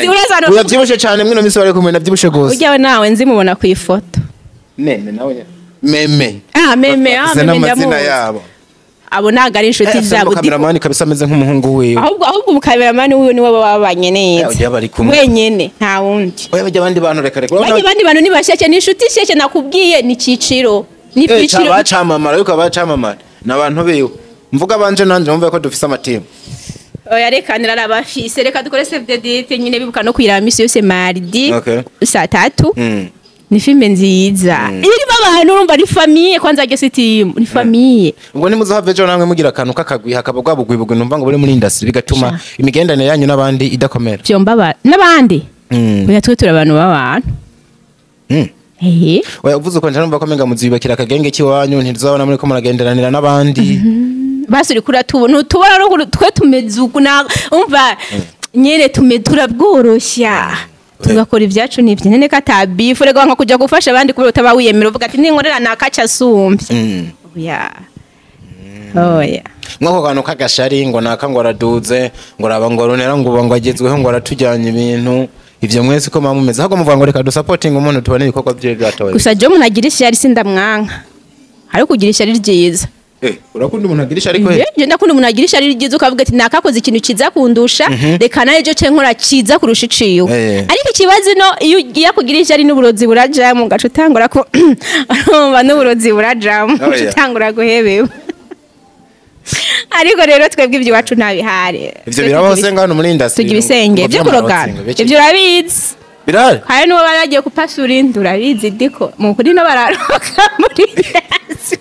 Urabyibushe cyane mwino minsi bari kumwe nabyibushe gose. Ujyawe nawe nzimubona ku ifoto. Nene nawe Meme. Meme, meme ndamuzi. Yabo. Abo naga ari inshuti zabo. Kameramani kabisa ameze nk'umuhungu wiwe. Ahubwo umukameramani wiwe niwe babanye neza. Bari kumwe. Wenyene nta wundi. Oya bajya abandi bantu reka reka. Bajya abandi bantu ni basheke ni inshuti sheke nakubwiye ni ciciro. Ni ciciro. Bacamamara ariko bacamamara. Nabantu biwe. Mvuga banje nanje mumve ko dufise amatimu. Oya, reka nirarabafise, reka dukore save the date nyine, bibuka no kwiraba misi yose mardi saa 3. Ni filme nziza irimo abantu, urumva ni famille kwanza, ryo team ni famille. Ubwo ntimuzohave ejo namwe mugira akantu k'akagwi, hakaba bwa bugwi numva ngo buri muri industry, bigatuma imigenderanire yanyu n'abandi idakomera? Vyomba n'abandi. Oya, twe turi abantu b'abantu. Ehe. Oya, uvuze uko numva ko menga muzibakira akagenge k'iwanyu, ntituzabona muri ko muragenderanira n'abandi. Basi uriko uratubona, ntutubona no twe tumeze uku umva nyene tume turabworoshya, tugakora ibyacu n'ibyo nyene, ko atabifu rega nko kuja gufasha abandi kubera utaba wiyemera, uvuga ati ninkorera nakaca asumbye. Oya, oya. Mwako kantu k'agashari ngo naka ngo araduze, ngo raba, ngo runera, ngo uba ngo agezweho, ngo aratujyanye ibintu ivyo, mwese ko muba mumeze ahubwo muvuga ngo reka dusapotinge umuntu, tubone ibikorwa vyiwe byatoye. Gusa je umuntu agira ishyari sindamwanka, ariko kugira ishyari ryiza. Urakunda umuntu agira ishari kweli? Je ndakunda umuntu agira ishyari ryiza, ukavuga ati nakakoze ikintu kiza kundusha, reka nawe ejo ce nkora kiza kurusha iciwe. Ariko ikibazo no iyo ugiye kugira ishyari n'uburozi burajamo, ugaca utangura ko urumva n'uburozi burajamo, ugaca utangura guhebewa. Ariko rero twebwe iby'iwacu ntabihari. Ivyo birabaho se ngano muri industry? Tugira ibisenge ngo byo kurogana. vy'amarozi, Ibyo urabizi. Birahari. Hari n'uwo bari bagiye kupasura indi, urabizi diko mu kuri no bararoka muri industry,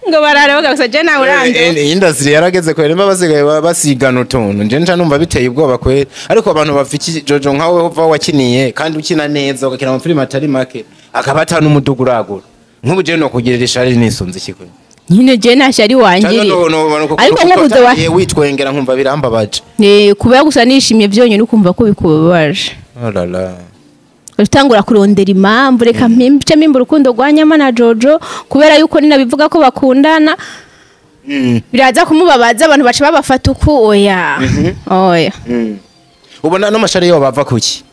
ngo bararoka gusa, je nawe urandoka. Industry yarageze kwera imba basigaye basigana utuntu, nje nca numva biteye ubwoba kwera. Ariko abantu bafite Jojo nkawe uva wakiniye kandi ukina neza, ugakina amafilime atari make, akaba ata n'umudugu uragura, nk'ubu je no kugirira ishari nisunze iki kwera? Nyine je nta shyari wangiriye, ariko nkubuze wa witwengera nkumva birambabaje. Kuba gusa nishimye byonyine ukumva ko bikubabaje. Oh la la. Utangura kurondera impamvu, reka mpimbe mpimba urukundo rwa Nyama na Jojo, kubera yuko ninabivuga ko bakundana biraza kumubabaza, abantu baca babafata uku. Oya, oya. Ubona no mashari yo bava kuki?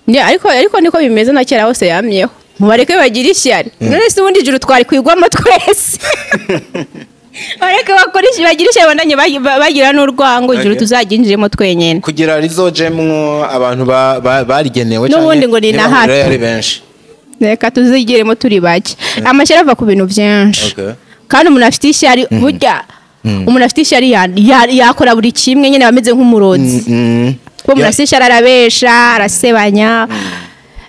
Ariko niko bimeze na kera hose yamyeho, mubareke bagire ishyari. None se ubundi ijuru twari kwigwamo twese? Bareke bakora ishyari, bagire ishyari, bandanye bagira n'urwango, ijuru tuzaryinjiremo twenyene. Kugira rizojemwo abantu barigenewe. N'ubundi ngo ni na hato. Ari benshi. Reka tuzigiremo turi bake. Amashyari ava ku bintu byinshi. Kandi umuntu afite ishyari, burya umuntu afite ishyari yakora buri kimwe nyine, aba ameze nk'umurozi. Kuko umuntu afite ishyari arabesha, arasebanya.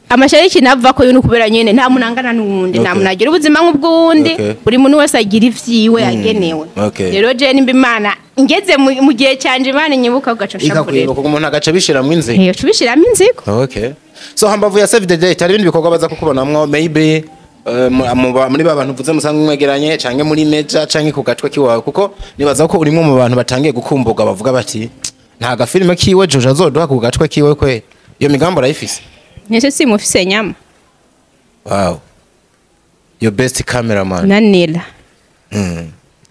Amashyari y'ikintu ava ko ni ukubera nyine nta muntu angana n'uwundi, nta muntu agira ubuzima nk'ubw'uwundi. Buri muntu wese agira ivyiwe yagenewe. Rero je nimba Imana ngeze mu gihe cyanje, Imana inyibuka ugaca nshakurira. Ikakwibuka, umuntu agaca bishiramwo inzigo. Iyo tubishiramo inzigo. Okay. So hambavu ya save the date, hari ibindi bikorwa baza kukubonamwo, maybe muri ba bantu uvuze musanzwe mwegeranye, canke muri meja, canke ku gatwe kiwawe? Kuko nibaza ko urimwe mu bantu batangiye gukumburwa, bavuga bati nta gafilime kiwe Jojo azoduha ku gatwe kiwe kwe. Iyo migambo urayifise? Nese simufise nyama? Wow, your best cameraman. Na Nila.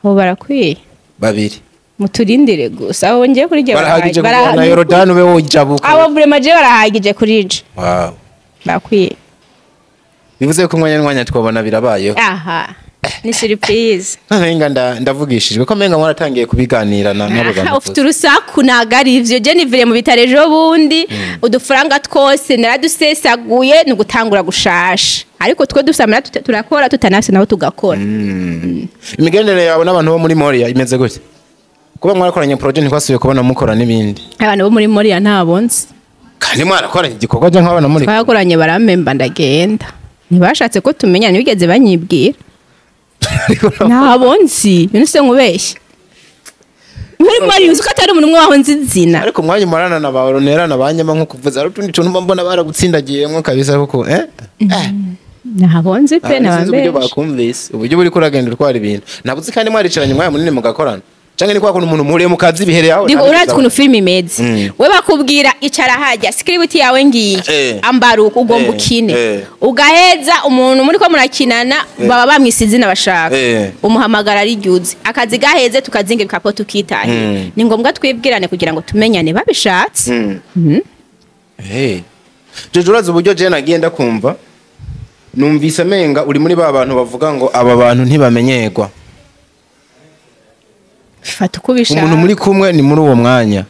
Abo barakwiye. Babiri. Muturindire gusa, abo ngiye kuri jye. Barahagije kubona Yorodani ube wojabuka. Abo vraiment je barahagije kuri je. Bakwiye. Bivuze ko umwanya n'umwanya twabona birabayeho. Aha ni surprise. Menga ndavugishijwe ko menga mwaratangiye kubiganira na n'abo bantu. Ufite urusaku, ntago ari ivyo. Je nivire mu bitaro ejo bundi, udufaranga twose naradusesaguye, ni ugutangura gushasha. Ariko twe dufise amahera turakora, tutanafise naho tugakora. Imigenderanire yawe n'abantu bo muri Moria imeze gute? Kuba mwarakoranye projet, ntikwasubiye kubona mukora n'ibindi. Abantu bo muri Moria ntabo nzi. Kandi mwarakoranye igikorwa je nk'abana muri Twakoranye barampemba ndagenda, ntibashatse ko tumenya, ntibigeze banyibwira. Ntabo nzi, none se nkubeshye? Muri Moria uzi ko atari umuntu umwe waho nzi izina. Ariko umwanya umarana na ba Ronera na ba Nyama, nko kuvuza, hari utundi tuntu mba mbona baragutsindagiyemwo kabisa kuko Ntabo nzi pe. Sinzi uburyo Nababeshe. bakumvise, uburyo buri kuragenda utwara ibintu, ntabwo uzi. Kandi mwaricaranye umwanya munini mugakorana, canke ni kwa kuntu umuntu muhuriye mu kazi bihereye aho? Ndiko urazi ukuntu filime imeze. We bakubwira icara hajya, script yawe ngiye, ambaruka ugomba ukine. Ugaheza umuntu muri ko murakinana baba bamwise izina bashaka. Umuhamagara ari ryuzi. Akazi gaheze tukazinga ibikapo tukitahe. Ni ngombwa twibwirane kugira ngo tumenyane babishatse. Hey. Jojo, urazi uburyo je nagiye ndakumva, numvise menga uri muri ba bantu bavuga ngo aba bantu ntibamenyerwa. Fata uko ubishaka. Umuntu muri kumwe ni muri uwo mwanya.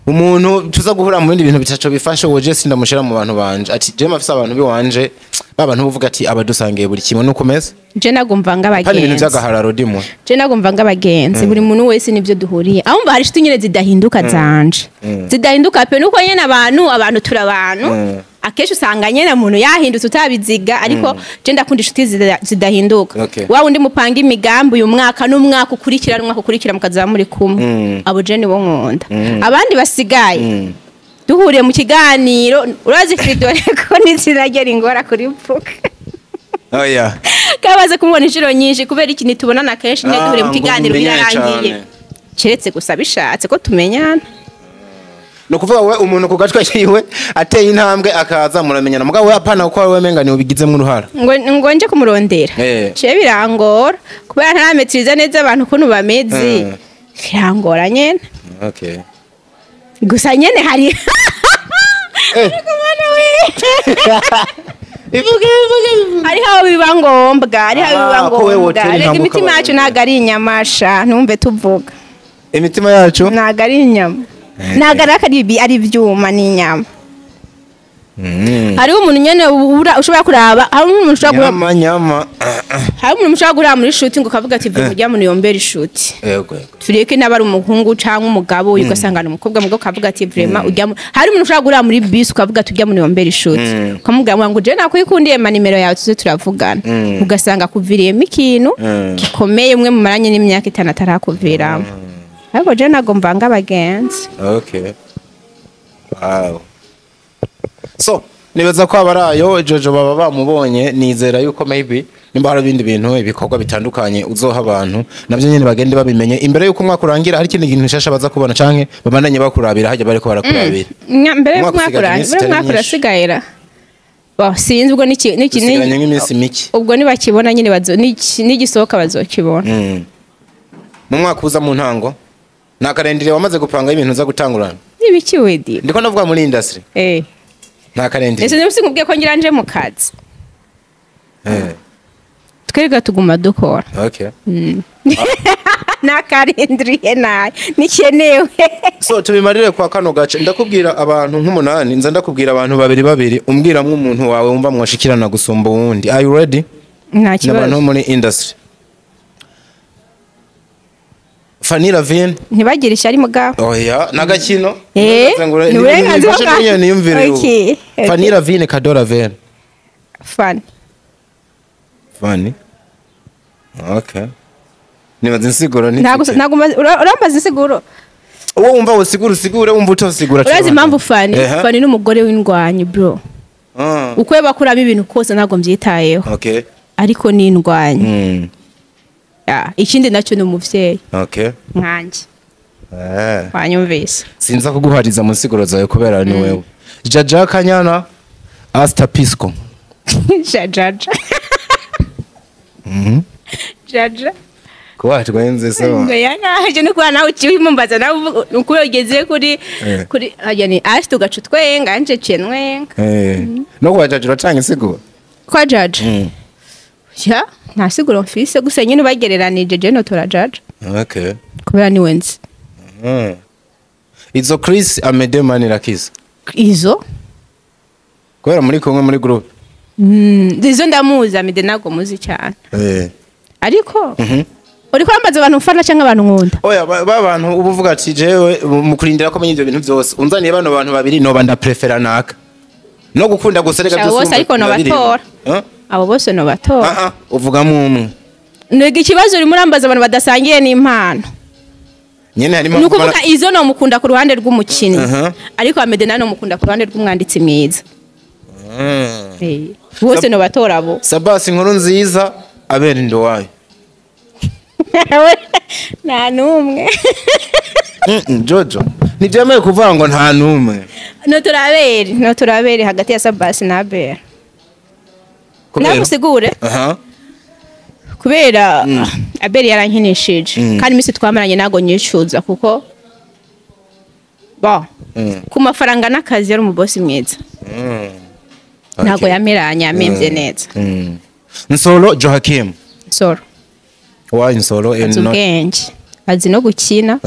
Umuntu tuza guhura mu bindi bintu bitaco bifashe, uwo je sindamushira mu bantu banje, ati je mafise abantu biwanje, ba bantu buvuga ati abadusangiye buri kimwe, nuko umeze. Je nagomva Kandi ibintu ng'abagenzi. vy'agahararo dimwe. Je nagomva ng'abagenzi, buri muntu wese nivyo duhuriye aho. Mva hari inshuti nyene zidahinduka zanje, zidahinduka pe, nuko nyene abantu turi abantu. Akenshi usanga nyene umuntu yahindutse utabiziga, ariko je ndakunda inshuti zidahinduka. Wa wundi mupanga imigambi uyu mwaka n'umwaka ukurikira n'umwaka ukurikira, mukazaba muri kumwe. Abo je nibo nkunda. Abandi basigaye duhuriye mu kiganiro, urazi Fridore ko n'izina rye ringora kurivuga. Oya. Kabaze kumubona inshuro nyinshi, kubera iki? Ntitubonana kenshi nyine, Ah, duhuriye mu ngo kiganiro mumenyane birarangiye. cane. Keretse gusa bishatse ko tumenyana. Ni ukuvuga wowe umuntu ku gatwe kiwe ateye intambwe akaza muramenyana, mugabo we apana kuko wowe menga ni ubigizemo uruhara. Ngo nje kumurondera? Eh. Ce birangora kubera ntarametiriza neza abantu ukuntu bameze. Birangora nyene. Gusa nyene hari Eh. Ivuge, ivuge, ivuge. Hariho aho biba ngombwa, hariho aho biba Ah, ko wewe ngombwa. wotera Rega intambwe imitima yacu ukabarondera. ntabwo ari inyamasha, ntumve tuvuga. Imitima yacu Ntabwo ari inyama, ntabwo ari ibyuma, ni inyama. Hariho umuntu nyene ushobora kuraba, hari umuntu ushobora kuraba. Nyama nyama. Hari umuntu ushobora kuraba muri shuti ngo ukavuga ati vuga ujya muntu yombera ishuti. Yego, yego. Tureke n'aba ari umuhungu cyangwa umugabo, ugasanga ni umukobwa, mugabo ukavuga ati vraiment ujya hari umuntu ushobora guhura muri bisi ukavuga ati ujya muntu yombera ishuti, ukamubwira ngo je nakwikundiye, ma nimero yawe tuze turavugana, ugasanga akuviriyemo ikintu gikomeye, umwe mumaranye n'imyaka 5 atarakuviramo. Ariko je ntabwo mvanga abagenzi. Okay, wow. So nibaza ko abarayo Jojo baba bamubonye, nizera yuko maybe nimba hari ibindi bintu, ibikorwa bitandukanye uzoha abantu, nabyo nyene bagende babimenye imbere yuko umwaka urangira. Hari ikindi kintu nshasha baza kubona canke babandanye bakurabira hajya bariko barakurabira? Mbere Umwaka y'umwaka usigaje iminsi mbere itari y'umwaka myinshi. urasigayira. Bo, sinzi ubwo niki Dusigaranye nk'iminsi mike. Ubwo nibakibona nyine nigisohoka bazokibona. Mu mwaka uza mu ntango nta karendire wamaze gupanga ibintu uza gutangurana? Nibiki wedi? Ndiko ndavuga muri industry. Nta karendire? Ese niba sinkubwiye ko ngira nje mu kazi? Twebwe tuguma dukora. Nakarindiriye nayo nikenewe. So tubimarire kwa kano gace, ndakubwira abantu nk'umunani, nza ndakubwira abantu babiri babiri, umbwiramwo umuntu wawe wumva mwashikirana gusumba uwundi. Are you ready? Nta N'abantu kibazo. bo muri industry: Fanny Lavine. Ntibagire ishyari mugabo. Oya, n'agakino. Ni uburenganzira bwa- Niyumvire ubu. Okay. Fanny Lavine, Kadora Vene. Fani. Fanny. Okay, nibaza insiguro Ntabwo ntitike. ntabwo urambaza insiguro. Uwo wumva usigura usigure, wumva utosigura. Urazi impamvu Fani? Ehe. Fani ni umugore w'indwanyi, bro. Uko bakuramo ibintu kose ntabwo mbyitayeho, ariko ni indwanyi. Ya, ikindi nacyo ni umuvyeyi nkanjye. Wanyumvise? Sinza kuguhariza mu nsiguro zawe kubera ni wewe. Jaja Kanyana, Asta Pisco. Jajaja. Jaja. Kuba twenze so. Ngo yanaje no kuba nawe uciye umumbaza nawe uko ugeze kuri kuri hajya ni ashite ugaca utwenga, nje ciye nwenga. No kuba Jaja uratanga insiguro? Kwa jaja, ya nta siguro mfise, gusa nyine ubagereranije je notora jaja kubera niwe nzi. Izo Chris Amede Manirakiza. Izo. Kubera muri kumwe muri group. Izo ndamuzi, Amede ntabwo muzi cyane. Ariko uriko urambaza abantu mfana cyangwa abantu nkunda? Oya, ba bantu uba uvuga ati jewe mu kurindira ko menya ivyo bintu byose, unzaniye bano bantu babiri noba ndaprefera naka. No gukunda gusa reka Sha, byose bose urumva ariko birabirimo. nobatora. Eh? Abo bose nobatora. Ah ah, uvugamo umwe. Nega ikibazo urimo urambaza abantu badasangiye n'impano. Nyene harimo Ni ukuvuga izo nomukunda ku ruhande rw'umukinnyi, ariko Amede nawe nomukunda ku ruhande rw'umwanditsi mwiza. Bose nobatora abo. Sabasi inkuru nziza, abera ndowayo. Nta n'umwe. Jojo, ntibyemewe kuvuga ngo nta n'umwe. Noturabere, noturabere hagati ya Sabasi na Abera. Kubera? Nagusigure. Aha. Kubera Abeli yarankinishije, kandi iminsi twamaranye ntabwo nyishyuza, kuko bo ku mafaranga n'akazi yari umubosi mwiza. Ntabwo yameranye, yamembye neza. Nsolo Joachim. Nsoro. Why Nsolo and Azi not ubwenge, azi no gukina.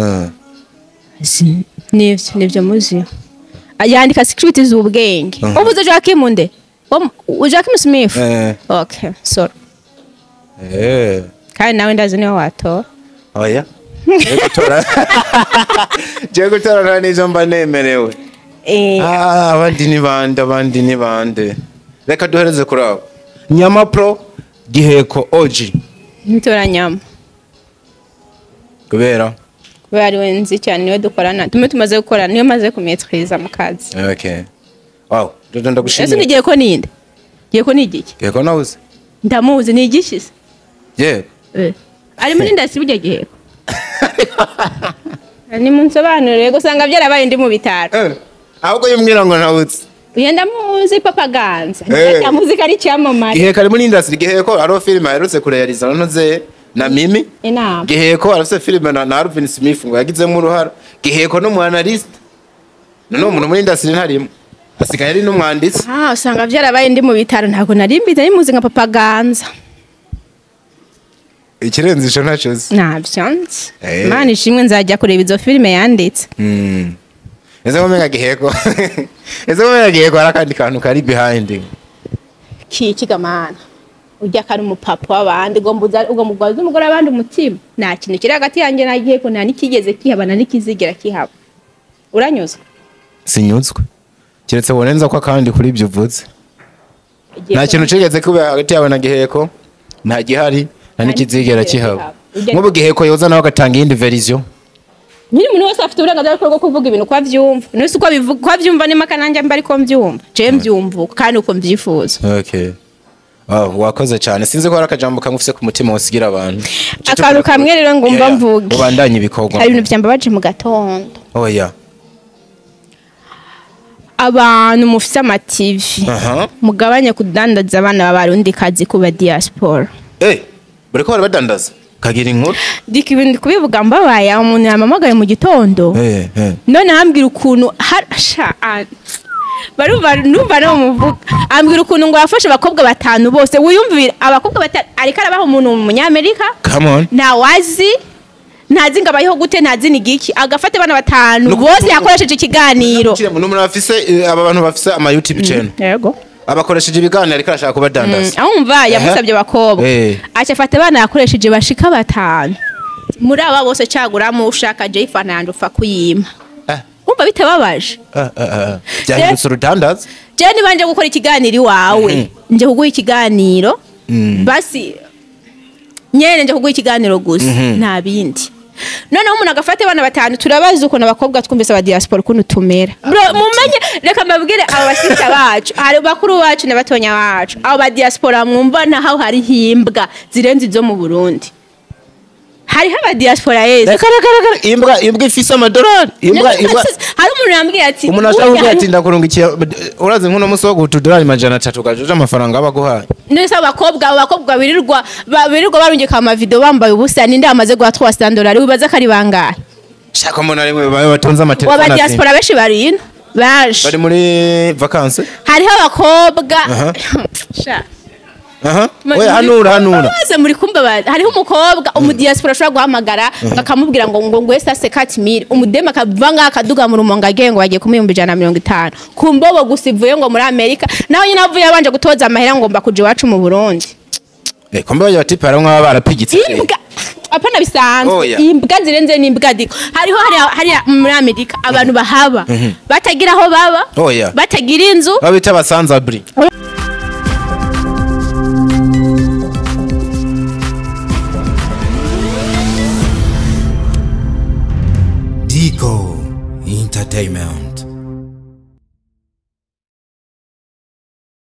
Nivyo muzi. Yandika script z'ubwenge. Ubuze Joachim nde? Joachim Smith. Okay, sorry. Kandi nawe ndazi niwe watora. Oya. Je gutora nta n'ivyo mba nemerewe. Abandi ni bande, abandi ni bande. Reka duhereze kuri abo. Nyama Pro, Giheko OG. Ntora Nyama. Kubera ari we nzi cyane, niwe dukorana, tumwe tumaze gukora, niwe maze kumetriza mu kazi. Okay. Wow, dodo ndagushimira. Ese nigiye ko ninde? Giye ko nigiki? Giheko nawuzi. Ndamuzi ni igishise. Yego. Ari muri ndasi burya Giheko. Ni munsobanurire gusanga byarabaye ndi mu bitaro. Ahubwo yumwira ngo nawuzi. Uye ndamuzi Papa Ganza. Ndamuzi kari cyamamare. Giheko ari muri industry. Giheko aro film aherutse kurealiza nonoze na Mimi. Inama. Giheko arafise film na Alvin Smith ngo yagizemo uruhara. Giheko no mu analyst. None umuntu muri industry ntarimo. Asigaye ari n'umwanditsi. Usanga byarabaye ndi mu bitaro ntago nari mbizi, nari muzi nka Papa Ganza. Ikirenze ico ntaco uzi. Ntabyo nzi. Imana ishimwe nzajya kureba izo filime yanditse. Ese ko Giheko. Ese ko Giheko hari akandi kantu kari behind. Kigamana. Ujya kari umupapa w'abandi ugomba ugwaza umugore abandi umutima. Nta kintu kiri hagati yanjye na Giheko, nta nikigeze kihaba na nikizigera kihaba. Uranyuzwe? Sinyuzwe. Keretse wonenza ko akandi kuri ibyo uvuze. Nta kintu kigeze kuba hagati yawe na Giheko, nta gihari, nta nikizigera kihaba. Nk'ubu Giheko yoza nawe agatanga iyindi version. Nyiri umuntu wese afite uburenganzira bwo kuvuga ibintu kwa vyumva. Nese uko bivuga kwa vyumva ni maka nanje mba ariko mvyumva. Je mvyumva kandi uko mvyifuza. Okay. Wakoze cyane. Sinzi ko hari akajambo kamwe ufise ku mutima wosigira abantu. Akantu kamwe rero ngumva mvuge. Ubandanye ibikorwa. Hari ibintu byambabaje mu gatondo. Oya. Abantu mufise ama TV. Mugabanye kudandaza abana b'abarundi kazi kuba diaspora. Bariko barabadandaza. Kagira inkuru. Diki ibintu kubivuga mbabaye umuntu yamamagaye mu gitondo. None ambwira ukuntu barumva numva no muvuga. Ambwira ukuntu ngo yafashe abakobwa batanu bose. Wiyumvira abakobwa batanu ariko arabaho umuntu mu Munyamerika. Come on. Ntawazi ntazi ngo abayeho gute, ntazi ni giki. Agafate bana batanu bose yakoresheje ikiganiro. N'umuntu afise aba bantu bafise ama YouTube channel. Yego. Abakoresheje ibiganiro ariko arashaka kubadandaza. Ahumva yamusabye abakobwa. Acha afata abana yakoresheje bashika batanu. Muri aba bose caguramo ushaka Jay Fernando ufa kuyima. Umva bitababaje. Byahindutse urudandaza. Je nibanje gukora ikiganiro iwawe. Nje kuguha ikiganiro. Basi nyene nje kuguha ikiganiro gusa nta bindi. Noneho umuntu agafate abana batanu turabazi ukuntu abakobwa twumvise aba diaspora ukuntu tumera. Bro mumenye reka mbabwire aba basita bacu, hari bakuru bacu n'abatonya bacu. Abo ba diaspora mwumva naho hari himbwa zirenze izo mu Burundi. Hariho aba diaspora yeze. Reka imbwa ifise amadolari. Imbwa hari umuntu yambwiye ati umuntu ashaka kuvuga ati ndakurungikiye urazi nkuno musi wo gutudolari 300 gajoje amafaranga abaguhaye. Nese abakobwa birirwa barungika ama video bambaye ubusa ninde amaze guha $300 wibaza kari bangahe? Shaka umuntu ari batunze amatelefone. Aba diaspora benshi bari ino. Baje. Bari muri vacances. Hariho abakobwa. Sha. Oya hanura. Bose muri kumba hariho umukobwa umu diaspora ashobora guhamagara bakamubwira ngo ngo ngwe sase 4000 umudema akavanga akaduga mu rumonga agiye ngo bagiye kumuyumba 150 kumbobo gusa ivuye ngo muri Amerika naho nyine avuye abanje gutoza amahera ngo mba kuja iwacu mu Burundi. Kombe baje bati para nk'aba barapigitse. Imbwa apana bisanzwe imbwa zirenze n'imbwa diko. Hariho hari muri Amerika abantu bahaba batagira aho baba batagira inzu babita basanzabri.